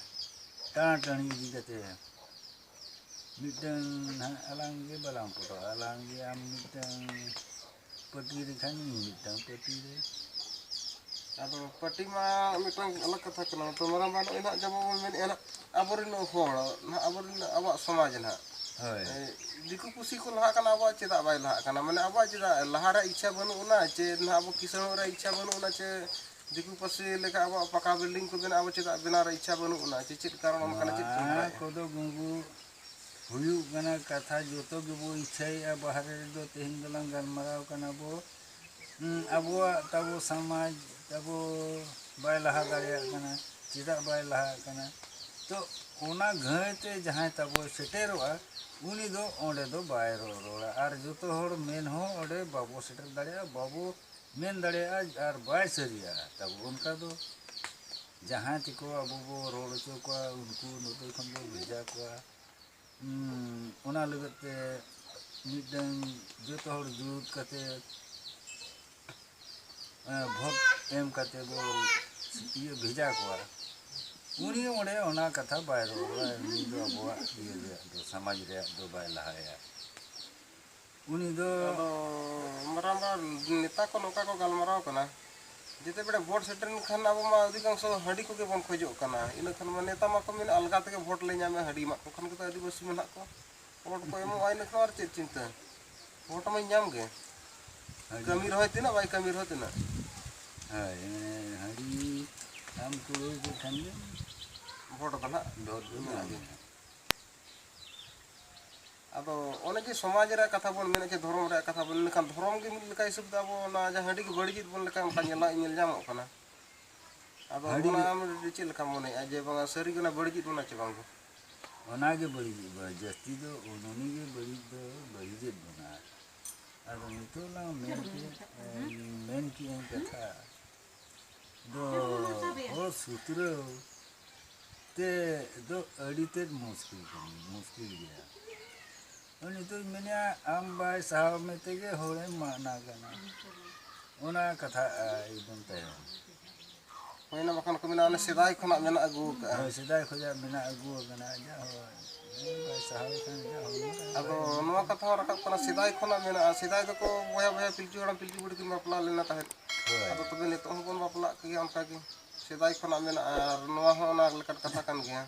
ᱴᱟᱬᱟ ᱴᱟᱹᱬᱤ ᱤᱫᱤ ᱠᱟᱛᱮ ᱢᱤᱫᱴᱟᱝ ᱱᱟᱦᱟᱜ ᱟᱞᱟᱝ ᱜᱮ ᱵᱟᱞᱟᱝ ᱯᱚᱴᱚᱜᱼᱟ, ᱟᱞᱟᱝ ᱜᱮ ᱟᱢ ᱢᱤᱫᱴᱟᱝ ᱯᱟᱹᱴᱤ ᱨᱮ ᱠᱷᱟᱱ ᱤᱧ ᱢᱤᱫᱴᱟᱝ ᱯᱟᱹᱴᱤ ᱨᱮ᱾ ᱟᱫᱚ ᱯᱟᱹᱴᱤ ᱢᱟ ᱢᱤᱫᱴᱟᱝ ᱟᱞᱟᱜᱽ ᱠᱟᱛᱷᱟ ᱠᱟᱱᱟ, ᱛᱚ ᱢᱟᱨᱟᱝ ᱵᱟ ᱱᱚᱜᱼᱚᱭ ᱱᱟᱦᱟᱜ ᱡᱮᱢᱚᱱ ᱵᱚᱱ ᱢᱮᱱᱮᱫᱼᱟ ᱱᱟᱦᱟᱜ ᱟᱵᱚᱨᱮᱱ ᱦᱚᱲ ᱱᱟᱦᱟᱜ, ᱟᱵᱚᱨᱮᱱ ᱟᱵᱚᱣᱟᱜ ᱥᱚᱢᱟᱡᱽ ᱱᱟᱦᱟᱜ, ᱦᱳᱭ᱾ ᱮ, ᱫᱤᱠᱩ ᱯᱩᱥᱤ ᱠᱚ ᱞᱟᱦᱟᱜ ᱠᱟᱱᱟ, ᱟᱵᱚᱣᱟᱜ ᱪᱮᱫᱟᱜ ᱵᱟᱭ ᱞᱟᱦᱟᱜ ᱠᱟᱱᱟ? ᱢᱟᱱᱮ ᱟᱵᱚᱣᱟᱜ ᱪᱮᱫᱟᱜ ᱞᱟᱦᱟ ᱨᱮᱭᱟᱜ ᱤᱪᱪᱷᱟ ᱵᱟᱹᱱᱩᱜ ᱟᱱᱟ ᱪᱮ ᱱᱟᱦᱟᱜ ᱟᱵᱚ ᱠᱤᱥᱟᱹᱬᱚᱜ ᱨᱮᱭᱟᱜ ᱤᱪᱪᱷᱟ ᱵᱟᱹᱱᱩᱜ ᱟᱱᱟ ᱪᱮ ᱫᱤᱠᱩ ᱯᱟᱹᱥᱤ ᱞᱮᱠᱟ ᱟᱵᱚᱣᱟᱜ ᱯᱟᱠᱟ building ᱠᱚ ᱵᱮᱱᱟᱣ, ᱟᱵᱚ ᱪᱮᱫᱟᱜ ᱵᱮᱱᱟᱣ ᱨᱮ ᱤᱪᱪᱷᱟ ᱵᱟᱹᱱᱩᱜ ᱟᱱᱟ ᱪᱮ ᱪᱮᱫ ᱠᱟᱨᱚᱱ ᱚᱱᱠᱟᱱᱟᱜ ᱪᱮᱫ ᱠᱚ ᱱᱚᱣᱟ ᱢᱮᱱᱟᱜᱼᱟ? ᱠᱚᱫᱚ ᱜᱚᱸᱜᱩ ᱦᱩᱭᱩᱜ ᱠᱟᱱᱟ ᱠᱟᱛᱷᱟ, ᱡᱚᱛᱚ ᱜᱮᱵᱚ ᱤᱪᱪᱷᱟᱹᱭᱮᱫᱼᱟ ᱵᱟᱦᱨᱮ ᱨᱮᱫᱚ᱾ ᱛᱮᱦᱮᱧ ᱫᱚᱞᱟᱝ ᱜᱟᱞᱢᱟᱨᱟᱣ ᱠᱟᱱᱟ ᱵᱚ, ᱦᱩᱸ, ᱟᱵᱚᱣᱟᱜ ᱛᱟᱵᱚ ᱥᱚᱢᱟᱡᱽ ᱛᱟᱵᱚ ᱵᱟᱭ ᱞᱟᱦᱟ ᱫᱟᱲᱮᱭᱟᱜ ᱠᱟᱱᱟ᱾ ᱪᱮᱫᱟᱜ ᱵᱟᱭ ᱞᱟᱦᱟᱜ ᱠᱟᱱᱟ? ᱛᱚ ᱚᱱᱟ ᱜᱷᱟᱹᱭ ᱛᱮ ᱡᱟᱦᱟᱸᱭ ᱛᱟᱵᱚᱭ ᱥᱮᱴᱮᱨᱚᱜᱼᱟ, ᱩᱱᱤ ᱫᱚ ᱚᱸᱰᱮ ᱫᱚ ᱵᱟᱭ ᱨᱚᱲ ᱨᱚᱲᱟ᱾ ᱟᱨ ᱡᱚᱛᱚ ᱦᱚᱲ ᱢᱮᱱ ᱦᱚᱸ ᱚᱸᱰᱮ ᱵᱟᱵᱚ ᱥᱮᱴᱮᱨ ᱫᱟᱲᱮᱭᱟᱜᱼᱟ, ᱵᱟᱵᱚ ᱢᱮᱱ ᱫᱟᱲᱮᱭᱟᱜᱼᱟ ᱟᱨ ᱵᱟᱭ ᱥᱟᱹᱨᱤᱭᱟ᱾ ᱛᱟᱵᱚ ᱚᱱᱠᱟ ᱫᱚ ᱡᱟᱦᱟᱸᱭ ᱛᱮᱠᱚ ᱟᱵᱚ ᱵᱚ ᱨᱚᱲ ᱦᱚᱪᱚ ᱠᱚᱣᱟ, ᱩᱱᱠᱩ ᱱᱚᱛᱮ ᱠᱷᱚᱱ ᱵᱚ ᱵᱷᱮᱡᱟ ᱠᱚᱣᱟ᱾ ᱦᱩᱸ, ᱚᱱᱟ ᱞᱟᱹᱜᱤᱫ ᱛᱮ ᱢᱤᱫᱴᱟᱝ ᱡᱚᱛᱚ ᱦᱚᱲ ᱡᱩᱛ ᱠᱟᱛᱮ, ᱮᱸ, ᱵᱷᱳᱴ ᱮᱢ ᱠᱟᱛᱮ ᱵᱚ ᱤᱭᱟᱹ ᱵᱷᱮᱡᱟ ᱠᱚᱣᱟ᱾ ᱩᱱᱤ ᱚᱸᱰᱮ ᱚᱱᱟ ᱠᱟᱛᱷᱟ ᱵᱟᱭ ᱨᱚᱲᱟ, ᱩᱱᱤ ᱫᱚ ᱟᱵᱚᱣᱟᱜ ᱤᱭᱟᱹ ᱨᱮᱭᱟᱜ ᱫᱚ, ᱥᱚᱢᱟᱡᱽ ᱨᱮᱭᱟᱜ ᱫᱚ ᱵᱟᱭ ᱞᱟᱦᱟᱭᱟ᱾ ᱩᱱᱤ ᱫᱚ ᱟᱫᱚ ᱢᱟᱨᱟᱝᱵᱟ, ᱱᱮᱛᱟ ᱠᱚ ᱱᱚᱝᱠᱟ ᱠᱚ ᱜᱟᱞᱢᱟᱨᱟᱣ ᱠᱟᱱᱟ, ᱡᱮᱛᱮ ᱵᱮᱲᱟ ᱵᱷᱳᱴ ᱥᱮᱴᱮᱨᱮᱱ ᱠᱷᱟᱱ ᱟᱵᱚ ᱢᱟ ᱚᱫᱷᱤᱠᱟᱝᱥᱚ ᱦᱟᱺᱰᱤ ᱠᱚᱜᱮ ᱵᱚᱱ ᱠᱷᱚᱡᱚᱜ ᱠᱟᱱᱟ᱾ ᱤᱱᱟᱹ ᱠᱷᱟᱱ ᱢᱟ ᱱᱮᱛᱟ ᱢᱟᱠᱚ ᱢᱮᱱᱟ ᱟᱞᱜᱟ ᱛᱮᱜᱮ ᱵᱷᱳᱴ ᱞᱮ ᱧᱟᱢᱟ, ᱦᱟᱺᱰᱤ ᱢᱟᱜ ᱠᱚ ᱠᱷᱟᱱ ᱜᱮᱛᱚ ᱟᱹᱫᱤᱵᱟᱹᱥᱤ ᱢᱟ ᱱᱟᱦᱟᱜ ᱠᱚ ᱵᱷᱳᱴ ᱠᱚ ᱮᱢᱚᱜᱼᱟ᱾ ᱤᱱᱟᱹ ᱠᱷᱟᱱ ᱟᱨ ᱪᱮᱫ ᱪᱤᱱᱛᱟᱹ, ᱵᱷᱳᱴ ᱢᱟᱧ ᱧᱟᱢ ᱜᱮ᱾ ᱦᱟᱺᱰᱤ ᱠᱟᱹᱢᱤ ᱨᱮᱦᱚᱸᱭ ᱛᱤᱱᱟᱹᱜ, ᱵᱟᱭ ᱠᱟᱹᱢᱤ ᱨᱮᱦᱚᱸ ᱛᱤᱱᱟᱹᱜ᱾ ᱦᱳᱭ, ᱢᱟᱱᱮ ᱦᱟᱺᱰᱤ ᱟᱢ ᱠᱩᱲᱟᱹᱣ ᱠᱮᱫ ᱠᱷᱟᱱ ᱜᱮ ᱵᱷᱳᱴ ᱫᱚ ᱱᱟᱦᱟᱜ ᱵᱷᱳᱴ ᱫᱚ ᱢᱮᱱᱟᱜ ᱧᱟᱢ ᱜᱮᱭᱟ᱾ ᱜᱮᱭᱟ᱾ ᱟᱫᱚ ᱚᱱᱮ ᱡᱮ ᱥᱚᱢᱟᱡᱽ ᱨᱮᱭᱟᱜ ᱠᱟᱛᱷᱟ ᱵᱚᱱ ᱢᱮᱱᱮᱫ ᱪᱮ ᱫᱷᱚᱨᱚᱢ ᱨᱮᱭᱟᱜ ᱠᱟᱛᱷᱟ ᱵᱚᱱ ᱢᱮᱱ ᱞᱮᱠᱷᱟᱱ, ᱫᱷᱚᱨᱚᱢ ᱜᱮ ᱢᱤᱫ ᱞᱮᱠᱟ ᱦᱤᱥᱟᱹᱵ ᱛᱮ ᱟᱵᱚ ᱚᱱᱟ ᱡᱟᱦᱟᱸ ᱦᱟᱺᱰᱤ ᱜᱮ ᱵᱟᱹᱲᱤᱡᱮᱫ ᱵᱚᱱ ᱞᱮᱠᱟ ᱚᱱᱠᱟ ᱧᱮᱞᱚᱜ, ᱧᱮᱞ ᱧᱟᱢᱚᱜ ᱠᱟᱱᱟ᱾ ᱟᱫᱚ ᱦᱟᱺᱰᱤ ᱚᱱᱟ ᱜᱮ ᱟᱢ ᱪᱮᱫ ᱞᱮᱠᱟᱢ ᱢᱚᱱᱮᱭᱮᱫᱼᱟ ᱡᱮ ᱵᱟᱝᱟ ᱥᱟᱹᱨᱤ ᱜᱮ ᱚᱱᱟ ᱵᱟᱹᱲᱤᱡᱮᱫ ᱵᱚᱱᱟ ᱪᱮ ᱵᱟᱝ ᱜᱮ? ᱚᱱᱟ ᱜᱮ ᱵᱟᱹᱲᱤᱡᱮᱫ ᱵᱚᱱᱟ, ᱡᱟᱹᱥᱛᱤ ᱫᱚ ᱩᱱᱤ ᱜᱮ ᱵᱟᱹᱲᱤᱡ ᱫᱚ ᱵᱟᱹᱲᱤᱡᱮᱫ ᱵᱚᱱᱟ᱾ ᱟᱫᱚ ᱱᱤᱛᱚᱜ ᱞᱟᱝ ᱢᱮᱱ ᱠᱮᱫ, ᱢᱮᱱ ᱠᱮᱫ ᱟᱹᱧ ᱠᱟᱛᱷᱟ ᱫᱚ ᱦᱚᱲ ᱥᱩᱛᱨᱟᱹᱣ ᱛᱮ ᱫᱚ ᱟᱹᱰᱤ ᱛᱮᱫ ᱢᱩᱥᱠᱤᱞ ᱠᱟᱱᱟ, ᱢᱩᱥᱠᱤᱞ ᱜᱮᱭᱟ᱾ ᱩᱱᱤ ᱫᱚᱧ ᱢᱮᱱᱮᱫᱼᱟ, ᱟᱢ ᱵᱟᱭ ᱥᱟᱦᱟᱣ ᱢᱮ ᱛᱮᱜᱮ ᱦᱚᱲᱮᱢ ᱢᱟᱜ ᱱᱟ ᱠᱟᱱᱟ᱾ ᱚᱱᱟ ᱠᱟᱛᱷᱟ ᱮᱠᱫᱚᱢ ᱛᱟᱭᱚᱢ᱾ ᱦᱩᱭᱱᱟ, ᱵᱟᱠᱷᱟᱱ ᱠᱚ ᱢᱮᱱᱟ, ᱚᱱᱮ ᱥᱮᱫᱟᱭ ᱠᱷᱚᱱᱟᱜ ᱢᱮᱱᱟᱜ ᱟᱹᱜᱩ ᱟᱠᱟᱫᱼᱟ᱾ ᱦᱳᱭ, ᱥᱮᱫᱟᱭ ᱠᱷᱚᱱᱟᱜ ᱢᱮᱱᱟᱜ ᱟᱹᱜᱩ ᱟᱠᱟᱱᱟ᱾ ᱟᱡᱟᱜ ᱦᱚᱸ ᱵᱟᱭ ᱥᱟᱦᱟᱣ ᱞᱮᱠᱷᱟᱱ ᱟᱡᱟᱜ ᱦᱚᱲᱢᱚ ᱨᱮ ᱟᱫᱚ ᱱᱚᱣᱟ ᱠᱟᱛᱷᱟ ᱦᱚᱸ ᱨᱟᱠᱟᱵ ᱠᱟᱱᱟ, ᱥᱮᱫᱟᱭ ᱠᱷᱚᱱᱟᱜ ᱢᱮᱱᱟᱜᱼᱟ᱾ ᱥᱮᱫᱟᱭ ᱫᱚᱠᱚ ᱵᱚᱭᱦᱟ ᱵᱚᱭᱦᱟ ᱯᱤᱞᱪᱩ ᱦᱟᱲᱟᱢ ᱯᱤᱞᱪᱩ ᱵᱩᱲᱦᱤ ᱠᱤᱱ ᱵᱟᱯᱞᱟ ᱞᱮᱱᱟ ᱛᱟᱦᱮᱸᱫ᱾ ᱦᱳᱭ᱾ ᱟᱫᱚ ᱛᱚᱵᱮ ᱱᱤᱛᱚᱜ ᱦᱚᱸᱵᱚᱱ ᱵᱟᱯᱞᱟᱜ ᱜᱮᱭᱟ ᱚᱱᱠᱟ ᱜᱮ᱾ ᱥᱮᱫᱟᱭ ᱠᱷᱚᱱᱟᱜ ᱢᱮᱱᱟᱜᱼᱟ, ᱟᱨ ᱱᱚᱣᱟ ᱦᱚᱸ ᱚᱱᱟ ᱞᱮᱠᱟᱱ ᱠᱟᱛᱷᱟ ᱠᱟᱱ ᱜᱮᱭᱟ᱾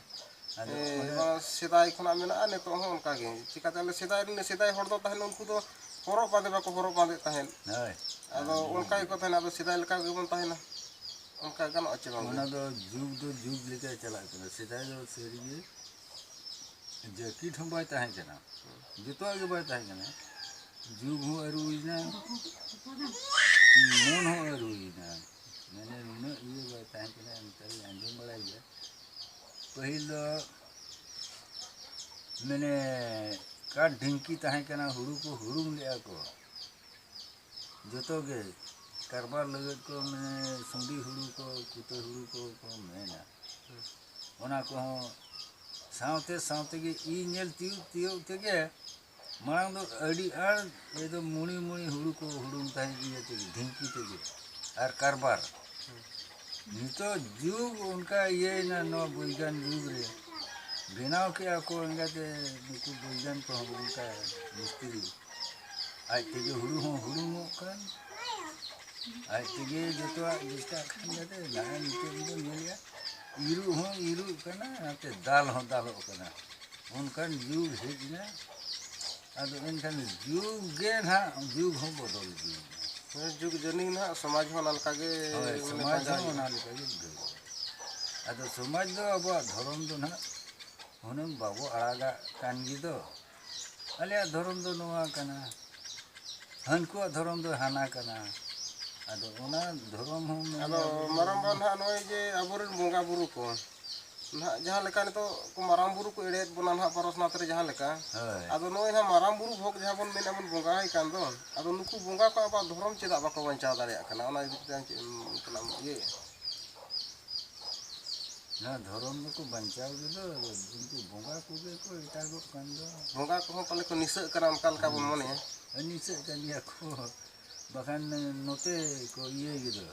ᱟᱫᱚ ᱮ, ᱚᱱᱮ ᱵᱟᱝ, ᱥᱮᱫᱟᱭ ᱠᱷᱚᱱᱟᱜ ᱢᱮᱱᱟᱜᱼᱟ, ᱱᱤᱛᱚᱜ ᱦᱚᱸ ᱚᱱᱠᱟ ᱜᱮ᱾ ᱪᱤᱠᱟᱹᱛᱮ ᱟᱞᱮ ᱥᱮᱫᱟᱭ ᱨᱮᱱ, ᱥᱮᱫᱟᱭ ᱦᱚᱲ ᱫᱚ ᱛᱟᱦᱮᱱ, ᱩᱱᱠᱩ ᱫᱚ ᱦᱚᱨᱚᱜ ᱵᱟᱸᱫᱮ ᱵᱟᱠᱚ ᱦᱚᱨᱚᱜ ᱵᱟᱸᱫᱮᱜ ᱛᱟᱦᱮᱸᱫ᱾ ᱦᱳᱭ᱾ ᱟᱫᱚ ᱚᱱᱠᱟ ᱜᱮᱠᱚ ᱛᱟᱦᱮᱱᱟ, ᱟᱫᱚ ᱥᱮᱫᱟᱭ ᱞᱮᱠᱟ ᱜᱮᱵᱚᱱ ᱛᱟᱦᱮᱱᱟ᱾ ᱚᱱᱠᱟ ᱜᱟᱱᱚᱜᱼᱟ ᱪᱮ ᱵᱟᱝ? ᱚᱱᱟ ᱫᱚ ᱡᱩᱜᱽ ᱫᱚ ᱡᱩᱜᱽ ᱞᱮᱠᱟ ᱪᱟᱞᱟᱜ ᱠᱟᱱᱟ᱾ ᱥᱮᱫᱟᱭ ᱫᱚ ᱥᱟᱹᱨᱤᱜᱮ ᱡᱟᱹᱠᱤᱴ ᱦᱚᱸ ᱵᱟᱭ ᱛᱟᱦᱮᱸ ᱠᱟᱱᱟ, ᱡᱚᱛᱚᱣᱟᱜ ᱜᱮ ᱵᱟᱭ ᱛᱟᱦᱮᱸ ᱠᱟᱱᱟ᱾ ᱡᱩᱜᱽ ᱦᱚᱸ ᱟᱹᱨᱩᱭᱮᱱᱟ, ᱢᱚᱱ ᱦᱚᱸ ᱟᱹᱨᱩᱭᱮᱱᱟ᱾ ᱢᱟᱱᱮ ᱱᱩᱱᱟᱹᱜ ᱤᱭᱟᱹ ᱵᱟᱭ ᱛᱟᱦᱮᱸ ᱠᱟᱱᱟ, ᱱᱮᱛᱟᱨ ᱤᱧ ᱟᱸᱡᱚᱢ ᱵᱟᱲᱟᱭ ᱜᱮᱭᱟ᱾ ᱯᱟᱹᱦᱤᱞ ᱫᱚ ᱢᱟᱱᱮ ᱠᱟᱴ ᱰᱷᱤᱝᱠᱤ ᱛᱟᱦᱮᱸ ᱠᱟᱱᱟ, ᱦᱩᱲᱩ ᱠᱚ ᱦᱩᱲᱩᱝ ᱞᱮᱜᱼᱟ ᱠᱚ᱾ ᱡᱚᱛᱚ ᱜᱮ ᱠᱟᱨᱵᱟᱨ ᱞᱟᱹᱜᱤᱫ ᱠᱚ, ᱢᱟᱱᱮ ᱥᱩᱸᱰᱤ ᱦᱩᱲᱩ ᱠᱚ, ᱠᱩᱴᱟᱹ ᱦᱩᱲᱩ ᱠᱚ, ᱠᱚ ᱢᱮᱱᱟ᱾ ᱚᱱᱟ ᱠᱚᱦᱚᱸ ᱥᱟᱶᱛᱮ ᱥᱟᱶ ᱛᱮᱜᱮ ᱤ ᱧᱮᱞ ᱛᱤᱭᱳᱜ ᱛᱤᱭᱳᱜ ᱛᱮᱜᱮ ᱢᱟᱲᱟᱝ ᱫᱚ ᱟᱹᱰᱤ ᱟᱸᱴ ᱮᱠᱫᱚᱢ ᱢᱩᱲᱤ ᱢᱩᱲᱤ ᱦᱩᱲᱩ ᱠᱚ ᱦᱩᱲᱩᱝ ᱛᱟᱦᱮᱸᱫ ᱤᱭᱟᱹ ᱛᱮᱜᱮ, ᱰᱷᱤᱝᱠᱤ ᱛᱮᱜᱮ ᱟᱨ ᱠᱟᱨᱵᱟᱨ᱾ ᱱᱤᱛᱚᱜ ᱡᱩᱜᱽ ᱚᱱᱠᱟ ᱤᱭᱟᱹᱭᱮᱱᱟ, ᱱᱚᱣᱟ ᱵᱳᱭᱜᱟᱱ ᱡᱩᱜᱽ ᱨᱮ ᱵᱮᱱᱟᱣ ᱠᱮᱜᱼᱟ ᱠᱚ ᱮᱸᱜᱟᱛᱮ ᱱᱩᱠᱩ ᱵᱳᱭᱜᱟᱱ ᱠᱚᱦᱚᱸ ᱚᱱᱠᱟ ᱢᱤᱥᱛᱨᱤ᱾ ᱟᱡ ᱛᱮᱜᱮ ᱦᱩᱲᱩ ᱦᱚᱸ ᱦᱩᱲᱩᱝᱚᱜ ᱠᱟᱱ, ᱟᱡ ᱛᱮᱜᱮ ᱡᱚᱛᱚᱣᱟᱜ ᱪᱮᱥᱴᱟᱜ ᱠᱟᱱ ᱜᱮᱭᱟ᱾ ᱱᱟᱦᱟᱜ ᱱᱤᱛᱚᱜ ᱵᱚᱱ ᱧᱮᱞᱮᱜᱼᱟ, ᱤᱨᱚᱜ ᱦᱚᱸ ᱤᱨᱚᱜ ᱠᱟᱱᱟ, ᱱᱟᱛᱮ ᱫᱟᱞ ᱦᱚᱸ ᱫᱟᱞᱚᱜ ᱠᱟᱱᱟ᱾ ᱚᱱᱠᱟᱱ ᱡᱩᱜᱽ ᱦᱮᱡ ᱮᱱᱟ᱾ ᱟᱫᱚ ᱮᱱᱠᱷᱟᱱ ᱡᱩᱜᱽ ᱜᱮ ᱱᱟᱦᱟᱜ, ᱡᱩᱜᱽ ᱦᱚᱸ ᱵᱚᱫᱚᱞ ᱤᱫᱤᱭᱮᱱᱟ᱾ ᱦᱮᱸ, ᱡᱩᱜᱽ ᱡᱟᱹᱱᱤᱡ ᱱᱟᱦᱟᱜ ᱥᱚᱢᱟᱡᱽ ᱦᱚᱸ ᱚᱱᱟ ᱞᱮᱠᱟ ᱜᱮ, ᱦᱳᱭ, ᱢᱟᱱᱮ, ᱥᱚᱢᱟᱡᱽ ᱯᱟᱸᱡᱟ ᱦᱚᱸ ᱦᱩᱭᱩᱜᱼᱟ᱾ ᱚᱱᱟ ᱞᱮᱠᱟ ᱜᱮ ᱵᱩᱡᱷᱟᱹᱣ᱾ ᱟᱫᱚ ᱥᱚᱢᱟᱡᱽ ᱫᱚ ᱟᱵᱚᱣᱟᱜ ᱫᱷᱚᱨᱚᱢ ᱫᱚ ᱱᱟᱦᱟᱜ ᱦᱩᱱᱟᱹᱝ ᱵᱟᱵᱚ ᱟᱲᱟᱜᱟᱜ ᱠᱟᱱ ᱜᱮ ᱫᱚ᱾ ᱟᱞᱮᱭᱟᱜ ᱫᱷᱚᱨᱚᱢ ᱫᱚ ᱱᱚᱣᱟ ᱠᱟᱱᱟ, ᱦᱟᱹᱱᱠᱩᱣᱟᱜ ᱫᱷᱚᱨᱚᱢ ᱫᱚ ᱦᱟᱱᱟ ᱠᱟᱱᱟ᱾ ᱟᱫᱚ ᱚᱱᱟ ᱫᱷᱚᱨᱚᱢ ᱦᱚᱸ ᱢᱟᱱᱮ ᱟᱫᱚ ᱟᱵᱚ ᱢᱟᱨᱟᱝᱵᱟ ᱱᱟᱦᱟᱜ ᱱᱚᱜᱼᱚᱭ ᱡᱮ ᱟᱵᱚᱨᱮᱱ ᱵᱚᱸᱜᱟ ᱵᱩᱨᱩ ᱠᱚ, ᱱᱟᱦᱟᱜ ᱡᱟᱦᱟᱸ ᱞᱮᱠᱟ ᱱᱤᱛᱚᱜ ᱠᱚ ᱢᱟᱨᱟᱝ ᱵᱩᱨᱩ ᱠᱚ ᱮᱲᱮᱭᱮᱫ ᱵᱚᱱᱟ ᱱᱟᱦᱟᱜ ᱯᱟᱨᱚᱥᱱᱟᱛᱷ ᱨᱮ ᱡᱟᱦᱟᱸ ᱞᱮᱠᱟ, ᱦᱳᱭ᱾ ᱟᱫᱚ ᱱᱚᱜᱼᱚᱭ ᱱᱟᱦᱟᱜ ᱢᱟᱨᱟᱝ ᱵᱩᱨᱩ ᱵᱷᱳᱜᱽ ᱡᱟᱦᱟᱸ ᱵᱚᱱ ᱢᱮᱱᱮᱫ ᱵᱚᱱ ᱵᱚᱸᱜᱟᱭ ᱠᱟᱱ ᱫᱚ, ᱟᱫᱚ ᱱᱩᱠᱩ ᱵᱚᱸᱜᱟ ᱠᱚ ᱟᱵᱚᱣᱟᱜ ᱫᱷᱚᱨᱚᱢ ᱪᱮᱫᱟᱜ ᱵᱟᱠᱚ ᱵᱟᱧᱪᱟᱣ ᱫᱟᱲᱮᱭᱟᱜ ᱠᱟᱱᱟ? ᱚᱱᱟ ᱤᱫᱤ ᱠᱟᱛᱮ ᱟᱢ ᱪᱮᱫ ᱮᱢ ᱚᱱᱠᱟᱱᱟᱜ ᱮᱢ ᱤᱭᱟᱹᱭᱟ? ᱱᱚᱣᱟ ᱫᱷᱚᱨᱚᱢ ᱫᱚᱠᱚ ᱵᱟᱧᱪᱟᱣ ᱜᱮᱫᱚ, ᱩᱱᱠᱩ ᱵᱚᱸᱜᱟ ᱠᱚᱜᱮ ᱠᱚ ᱮᱴᱟᱜᱚᱜ ᱠᱟᱱ ᱫᱚ᱾ ᱵᱚᱸᱜᱟ ᱠᱚᱦᱚᱸ ᱯᱟᱞᱮ ᱠᱚ ᱱᱤᱥᱟᱹᱜ ᱠᱟᱱᱟ, ᱚᱱᱠᱟ ᱞᱮᱠᱟ ᱵᱚᱱ ᱢᱚᱱᱮᱭᱟ᱾ ᱱᱤᱥᱟᱹᱜ ᱠᱟᱱ ᱜᱮᱭᱟ ᱠᱚ, ᱵᱟᱠᱷᱟᱱ ᱱᱚᱛᱮ ᱠᱚ ᱤᱭᱟᱹ ᱜᱮᱫᱚ᱾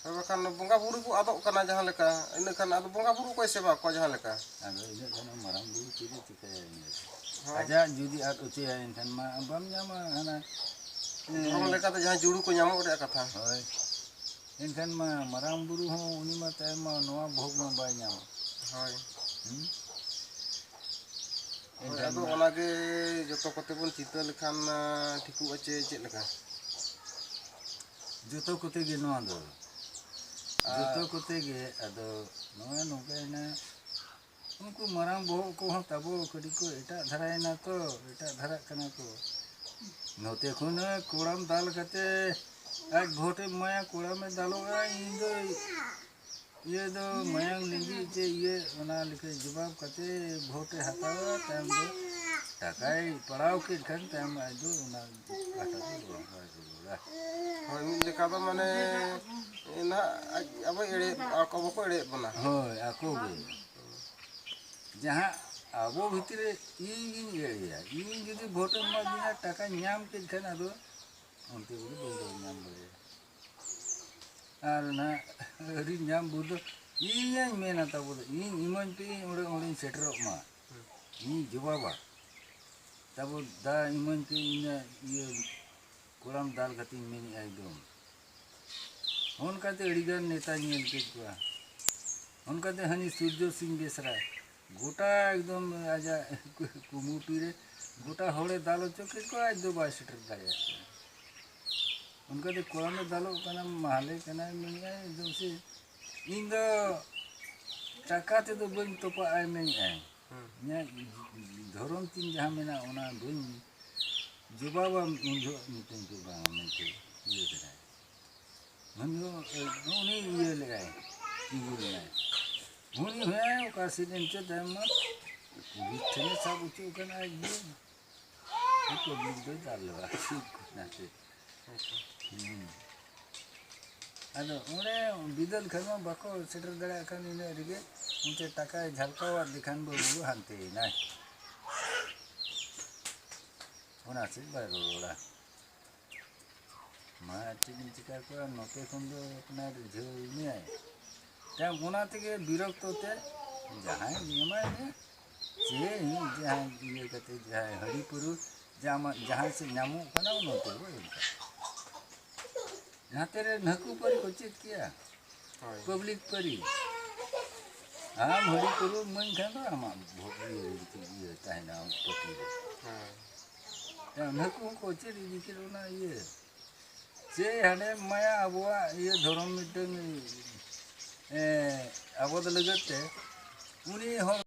ᱦᱳᱭ, ᱵᱟᱠᱷᱟᱱ ᱵᱚᱸᱜᱟ ᱵᱩᱨᱩ ᱠᱚ ᱟᱫᱚᱜ ᱠᱟᱱᱟ ᱡᱟᱦᱟᱸ ᱞᱮᱠᱟ, ᱤᱱᱟᱹ ᱠᱷᱟᱱ ᱟᱫᱚ ᱵᱚᱸᱜᱟ ᱵᱩᱨᱩ ᱚᱠᱚᱭ ᱥᱮᱵᱟ ᱠᱚᱣᱟ ᱡᱟᱦᱟᱸ ᱞᱮᱠᱟ? ᱟᱫᱚ ᱤᱱᱟᱹᱜ ᱜᱟᱱ ᱢᱟᱨᱟᱝ ᱵᱩᱨᱩ ᱪᱮᱫ ᱮ ᱪᱤᱠᱟᱹᱭᱟ ᱩᱱᱤ ᱫᱚ? ᱦᱳᱭ᱾ ᱟᱡᱟᱜ ᱡᱩᱫᱤ ᱟᱫ ᱦᱚᱪᱚᱭᱟ, ᱮᱱᱠᱷᱟᱱ ᱢᱟ ᱵᱟᱢ ᱧᱟᱢᱟ ᱦᱟᱱᱟ, ᱫᱷᱚᱨᱚᱢ ᱞᱮᱠᱟᱛᱮ ᱡᱟᱦᱟᱸ ᱡᱩᱲᱩ ᱠᱚ ᱧᱟᱢᱚᱜ ᱨᱮᱭᱟᱜ ᱠᱟᱛᱷᱟ᱾ ᱦᱳᱭ᱾ ᱮᱱᱠᱷᱟᱱ ᱢᱟ ᱢᱟᱨᱟᱝ ᱵᱩᱨᱩ ᱦᱚᱸ ᱩᱱᱤ ᱢᱟ ᱛᱟᱭᱚᱢ ᱢᱟ ᱱᱚᱣᱟ ᱵᱷᱳᱜᱽ ᱢᱟ ᱵᱟᱭ ᱧᱟᱢᱟ᱾ ᱦᱳᱭ᱾ ᱦᱩᱸ? ᱦᱳᱭ, ᱮᱱᱠᱷᱟᱱ ᱟᱫᱚ ᱢᱟ ᱚᱱᱟᱜᱮ ᱡᱚᱛᱚ ᱠᱚᱛᱮ ᱵᱚᱱ ᱪᱤᱱᱛᱟᱹ ᱞᱮᱠᱷᱟᱱ, ᱟ, ᱴᱷᱤᱠᱚᱜᱼᱟ ᱪᱮ ᱪᱮᱫ ᱞᱮᱠᱟ? ᱡᱚᱛᱚ ᱠᱚᱛᱮ ᱜᱮ ᱱᱚᱣᱟ ᱫᱚ᱾ ᱟᱨ ᱡᱚᱛᱚ ᱠᱚᱛᱮ ᱜᱮ, ᱟᱫᱚ ᱱᱚᱣᱟ ᱱᱚᱝᱠᱟᱭᱮᱱᱟ, ᱩᱱᱠᱩ ᱢᱟᱨᱟᱝ ᱵᱚᱦᱚᱜ ᱠᱚᱦᱚᱸ ᱛᱟᱵᱚ ᱠᱟᱹᱴᱤᱡ ᱠᱚ ᱮᱴᱟᱜ ᱫᱷᱟᱨᱟᱭᱮᱱᱟ ᱛᱚ, ᱮᱴᱟᱜ ᱫᱷᱟᱨᱟᱜ ᱠᱟᱱᱟ ᱠᱚ᱾ ᱱᱚᱛᱮ ᱠᱷᱚᱱ ᱠᱚᱲᱟᱢ ᱫᱟᱞ ᱠᱟᱛᱮ ᱟᱡ ᱵᱷᱳᱴ ᱮ ᱮᱢᱟᱭᱟ, ᱠᱚᱲᱟᱢ ᱮ ᱫᱟᱞᱚᱜᱼᱟ, ᱤᱧ ᱫᱚ ᱤᱭᱟᱹ ᱫᱚ ᱢᱟᱭᱟᱝ ᱞᱤᱸᱡᱤ ᱪᱮ ᱤᱭᱟᱹ, ᱚᱱᱟ ᱞᱮᱠᱟ ᱡᱚᱵᱟᱵ ᱠᱟᱛᱮ ᱵᱷᱳᱴ ᱮ ᱦᱟᱛᱟᱣᱟ, ᱛᱟᱭᱚᱢ ᱫᱚ ᱴᱟᱠᱟᱭ ᱯᱟᱲᱟᱣ ᱠᱮᱫ ᱠᱷᱟᱱ ᱛᱟᱭᱚᱢ ᱟᱡ ᱫᱚ ᱚᱱᱟ ᱠᱟᱛᱷᱟ ᱫᱚ ᱵᱟᱭ ᱨᱩᱣᱟᱹᱲᱟ᱾ ᱦᱳᱭ, ᱢᱤᱫ ᱞᱮᱠᱟ ᱫᱚ ᱢᱟᱱᱮ ᱱᱟᱦᱟᱜ ᱟᱡ, ᱟᱵᱚ ᱮᱲᱮ, ᱟᱠᱚ ᱵᱟᱠᱚ ᱮᱲᱮᱭᱮᱫ ᱵᱚᱱᱟ᱾ ᱦᱳᱭ, ᱟᱠᱚ ᱜᱮ᱾ ᱡᱟᱦᱟᱸ ᱟᱵᱚ ᱵᱷᱤᱛᱨᱤ ᱨᱮ ᱤᱧ ᱜᱤᱧ ᱮᱲᱮᱭᱟ, ᱤᱧ ᱡᱩᱫᱤ ᱵᱷᱳᱴ ᱮᱢ ᱮᱢᱟᱫᱤᱧᱟ, ᱴᱟᱠᱟᱧ ᱧᱟᱢ ᱠᱮᱫ ᱠᱷᱟᱱ ᱟᱫᱚ ᱚᱱᱛᱮ ᱠᱚᱫᱚ ᱵᱟᱹᱧ ᱫᱚ ᱧᱟᱢ ᱫᱟᱲᱮᱭᱟᱜᱼᱟ᱾ ᱟᱨ ᱚᱱᱟ ᱟᱹᱣᱨᱤ ᱧᱟᱢ ᱵᱷᱳᱨ ᱫᱚ ᱤᱧᱤᱧ ᱢᱮᱱᱟ ᱛᱟᱵᱚ ᱫᱚ, ᱤᱧ ᱤᱢᱟᱹᱧ ᱯᱮ, ᱤᱧ ᱚᱸᱰᱮ, ᱚᱸᱰᱮᱧ ᱥᱮᱴᱮᱨᱚᱜ ᱢᱟ᱾ ᱦᱩᱸ᱾ ᱤᱧ ᱡᱚᱵᱟᱵᱟ᱾ ᱛᱟᱵᱚ ᱫᱟ ᱤᱢᱟᱹᱧ ᱯᱮ, ᱤᱧᱟᱹᱜ ᱤᱭᱟᱹ ᱠᱚᱲᱟᱢ ᱫᱟᱞ ᱠᱟᱛᱮᱧ ᱢᱮᱱᱮᱫᱼᱟ ᱮᱠᱫᱚᱢ᱾ ᱚᱱᱠᱟᱛᱮ ᱟᱹᱰᱤᱜᱟᱱ ᱱᱮᱛᱟᱧ ᱧᱮᱞ ᱠᱮᱫ ᱠᱚᱣᱟ᱾ ᱚᱱᱠᱟᱛᱮ ᱦᱟᱹᱱᱤ ᱥᱩᱨᱡᱚ ᱥᱤᱝ ᱵᱮᱥᱨᱟ ᱜᱚᱴᱟ ᱮᱠᱫᱚᱢ ᱟᱡᱟᱜ ᱠᱩᱢᱩᱴᱤ ᱨᱮ ᱜᱚᱴᱟ ᱦᱚᱲᱮ ᱫᱟᱞ ᱦᱚᱪᱚ ᱠᱮᱫ ᱠᱚᱣᱟ, ᱟᱡ ᱫᱚ ᱵᱟᱭ ᱥᱮᱴᱮᱨ ᱫᱟᱲᱮᱭᱟᱜ ᱠᱟᱱᱟ᱾ ᱚᱱᱠᱟᱛᱮ ᱠᱚᱲᱟᱢᱮ ᱫᱟᱞᱚᱜ ᱠᱟᱱᱟ, ᱢᱟᱦᱞᱮ ᱠᱟᱱᱟᱭ, ᱢᱮᱱᱮᱫᱼᱟᱭ ᱮᱠᱫᱚᱢ ᱥᱮ, ᱤᱧ ᱫᱚ ᱴᱟᱠᱟ ᱛᱮᱫᱚ ᱵᱟᱹᱧ ᱛᱚᱯᱟᱜᱼᱟ, ᱢᱮᱱᱮᱫᱼᱟᱭ᱾ ᱦᱩᱸ᱾ ᱤᱧᱟᱹᱜ ᱫᱷᱚᱨᱚᱢ ᱛᱤᱧ ᱡᱟᱦᱟᱸ ᱢᱮᱱᱟᱜᱼᱟ, ᱚᱱᱟ ᱵᱟᱹᱧ ᱡᱚᱵᱟᱵᱟ, ᱩᱱ ᱡᱚᱦᱚᱜ ᱢᱤᱫᱴᱮᱱ ᱠᱚ ᱵᱟᱝᱟ ᱢᱮᱱᱛᱮ ᱤᱭᱟᱹ ᱠᱮᱫᱟᱭ᱾ ᱩᱱᱤ ᱫᱚ, ᱩᱱᱤ ᱤᱭᱟᱹ ᱞᱮᱫᱟᱭ, ᱛᱤᱸᱜᱩ ᱞᱮᱱᱟᱭ᱾ ᱩᱱᱤ ᱦᱚᱸ ᱚᱠᱟ ᱥᱮᱫ ᱮᱱ ᱪᱚ ᱛᱟᱭᱚᱢ ᱢᱟ ᱯᱩᱞᱤᱥ ᱴᱷᱮᱱᱮ ᱥᱟᱵ ᱦᱚᱪᱚ ᱠᱟᱱᱟ ᱤᱭᱟᱹ᱾ ᱯᱟᱵᱽᱞᱤᱠ ᱫᱚᱭ ᱫᱟᱞ ᱞᱮᱫᱟ, ᱪᱮᱫ ᱠᱚ ᱱᱟᱥᱮ᱾ ᱦᱩᱸ᱾ ᱟᱫᱚ ᱚᱸᱰᱮ ᱵᱤᱫᱟᱹᱞ ᱠᱷᱟᱱ ᱢᱟ ᱵᱟᱠᱚ ᱥᱮᱴᱮᱨ ᱫᱟᱲᱮᱭᱟᱜ ᱠᱷᱟᱱ ᱤᱱᱟᱹᱜ ᱨᱮᱜᱮ ᱚᱱᱛᱮ ᱴᱟᱠᱟᱭ ᱡᱷᱟᱞᱠᱟᱣᱟᱫ ᱞᱮᱠᱷᱟᱱ ᱵᱟᱹᱵᱩ ᱦᱟᱱᱛᱮᱭᱮᱱᱟᱭ᱾ ᱚᱱᱟ ᱥᱮᱫ ᱵᱟᱭ ᱨᱚᱨᱚᱲᱟ᱾ ᱢᱟ ᱪᱮᱫ ᱮᱢ ᱪᱤᱠᱟ ᱠᱚᱣᱟ, ᱱᱚᱛᱮ ᱠᱷᱚᱱ ᱫᱚ ᱟᱯᱱᱟᱨ ᱨᱤᱡᱷᱟᱹᱣ ᱢᱮᱭᱟᱭ᱾ ᱛᱟᱭᱚᱢ ᱚᱱᱟ ᱛᱮᱜᱮ ᱵᱤᱨᱚᱠᱛᱚ ᱛᱮ ᱡᱟᱦᱟᱸᱭ ᱮᱢᱟᱭ ᱢᱮ, ᱪᱮᱫ ᱡᱟᱦᱟᱸᱭ ᱤᱭᱟᱹ ᱠᱟᱛᱮ ᱡᱟᱦᱟᱸᱭ ᱦᱟᱺᱰᱤ ᱯᱟᱹᱣᱨᱟᱹ ᱡᱟᱢᱟ-, ᱡᱟᱦᱟᱸ ᱥᱮᱫ ᱧᱟᱢᱚᱜ ᱠᱟᱱᱟ ᱱᱚᱛᱮ ᱵᱚ ᱮᱢ ᱠᱟᱜᱼᱟ᱾ ᱱᱟᱛᱮ ᱨᱮ ᱱᱟᱹᱠᱩ ᱯᱟᱹᱨᱤ ᱠᱚ ᱪᱮᱫ ᱠᱮᱭᱟ, ᱦᱳᱭ᱾ ᱯᱟᱵᱽᱞᱤᱠ ᱯᱟᱹᱨᱤ᱾ ᱟᱢ ᱦᱟᱺᱰᱤ ᱯᱟᱹᱣᱨᱟᱹ ᱤᱢᱟᱹᱧ ᱠᱷᱟᱱ ᱫᱚ ᱟᱢᱟᱜ ᱵᱷᱳᱴ ᱤᱭᱟᱹ, ᱤᱭᱟᱹ ᱛᱟᱦᱮᱱᱟ ᱯᱟᱹᱴᱤ ᱨᱮ᱾ ᱦᱮᱸ᱾ ᱱᱟᱹᱠᱩ ᱦᱚᱸᱠᱚ ᱪᱮᱫ ᱤᱫᱤ ᱠᱮᱫ ᱚᱱᱟ ᱤᱭᱟᱹ᱾ ᱪᱮᱫ ᱦᱟᱸᱰᱮ ᱮᱢᱟᱭᱟ ᱟᱵᱚᱣᱟᱜ ᱤᱭᱟᱹ ᱫᱷᱚᱨᱚᱢ ᱢᱤᱫᱴᱟᱝ, ᱮ, ᱟᱵᱚ ᱫᱚ ᱞᱟᱹᱜᱤᱫ ᱛᱮ ᱩᱱᱤ ᱦᱚᱲ